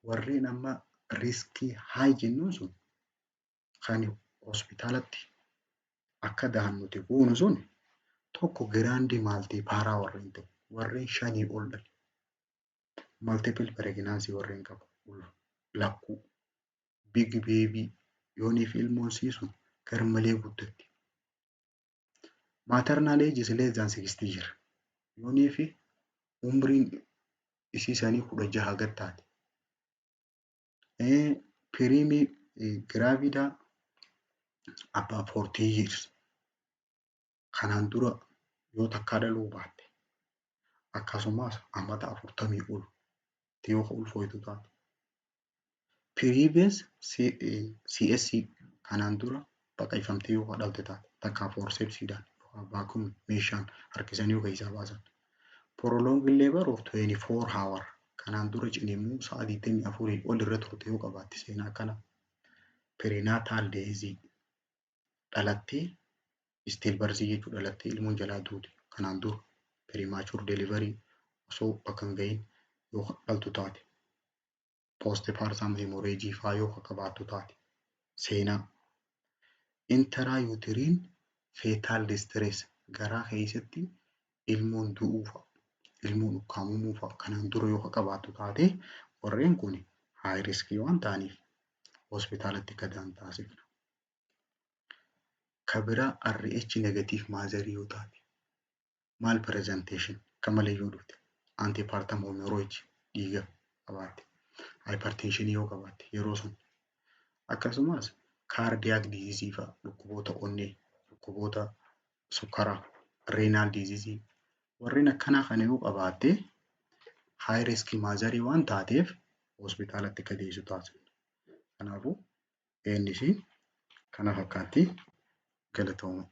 Speaker 1: Warreen amma riskii high jennuun sun, kan hospitaalatti akka dahan nuti goonu sun, tokko grand multipara warreen ta'e, warreen shanii ol dhale. Multiple pregnancy warreen qabu, lakkuu, big baby, yooniif ilmoon siisun garmalee guddatti. Maternal age is less than 60 jira. Yoonii fi umriin isii sanii 16 gad taate. Primigravida above 40 years. Kanaan dura yoo takkaa dhaluu baatte, akkasumas amata 40 ol yoo ka ulfooytu taate. Previous CS, kanaan dura baqaqfamtee yoo ka dhalte taate, takkaa forcepsiidhaan yookaan vacuum meeshaan harkisanii yoo keessaa baasan. Prolonged labor of 24 hour, kanaan dura ciniinsuu sa'a 24 ol irra turte yoo qabaatte seenaa akkana. Perinatal death, dhalattee stillbirth jechuudha, dhalattee ilmoon jalaa duute kanaan dura, premature delivery, osoo bakka hin gahin yoo dhaltu taate. Postpartum hemorrhage faa yoo qabaattu taate seenaa. Intrauterine fetal distress, garaa keessatti ilmoon du'uu fa'a, ilmoon ukkaamamuu fa'a kanaan dura yoo qabaattu taate, warreen kun high risk waan ta'aniif hospitaalatti akka da'an taasifna. Ka biraa RH negative mother yoo taate, malpresentation akka malee yoo dhufte, antepartum hemorrhage, dhiiga qabaatte, hypertension yoo qabaatte yeroo sun, akkasumas cardiac disease fa'a, dhukkuboota onnee, dhukkuboota sukkaraa, renal disease, warreen akkanaa kana yoo qabaatte, high risk mother waan taateef hospitaalatti akka deessu taasifna. Kanaafuu innis kana fakkaatti, galatooma.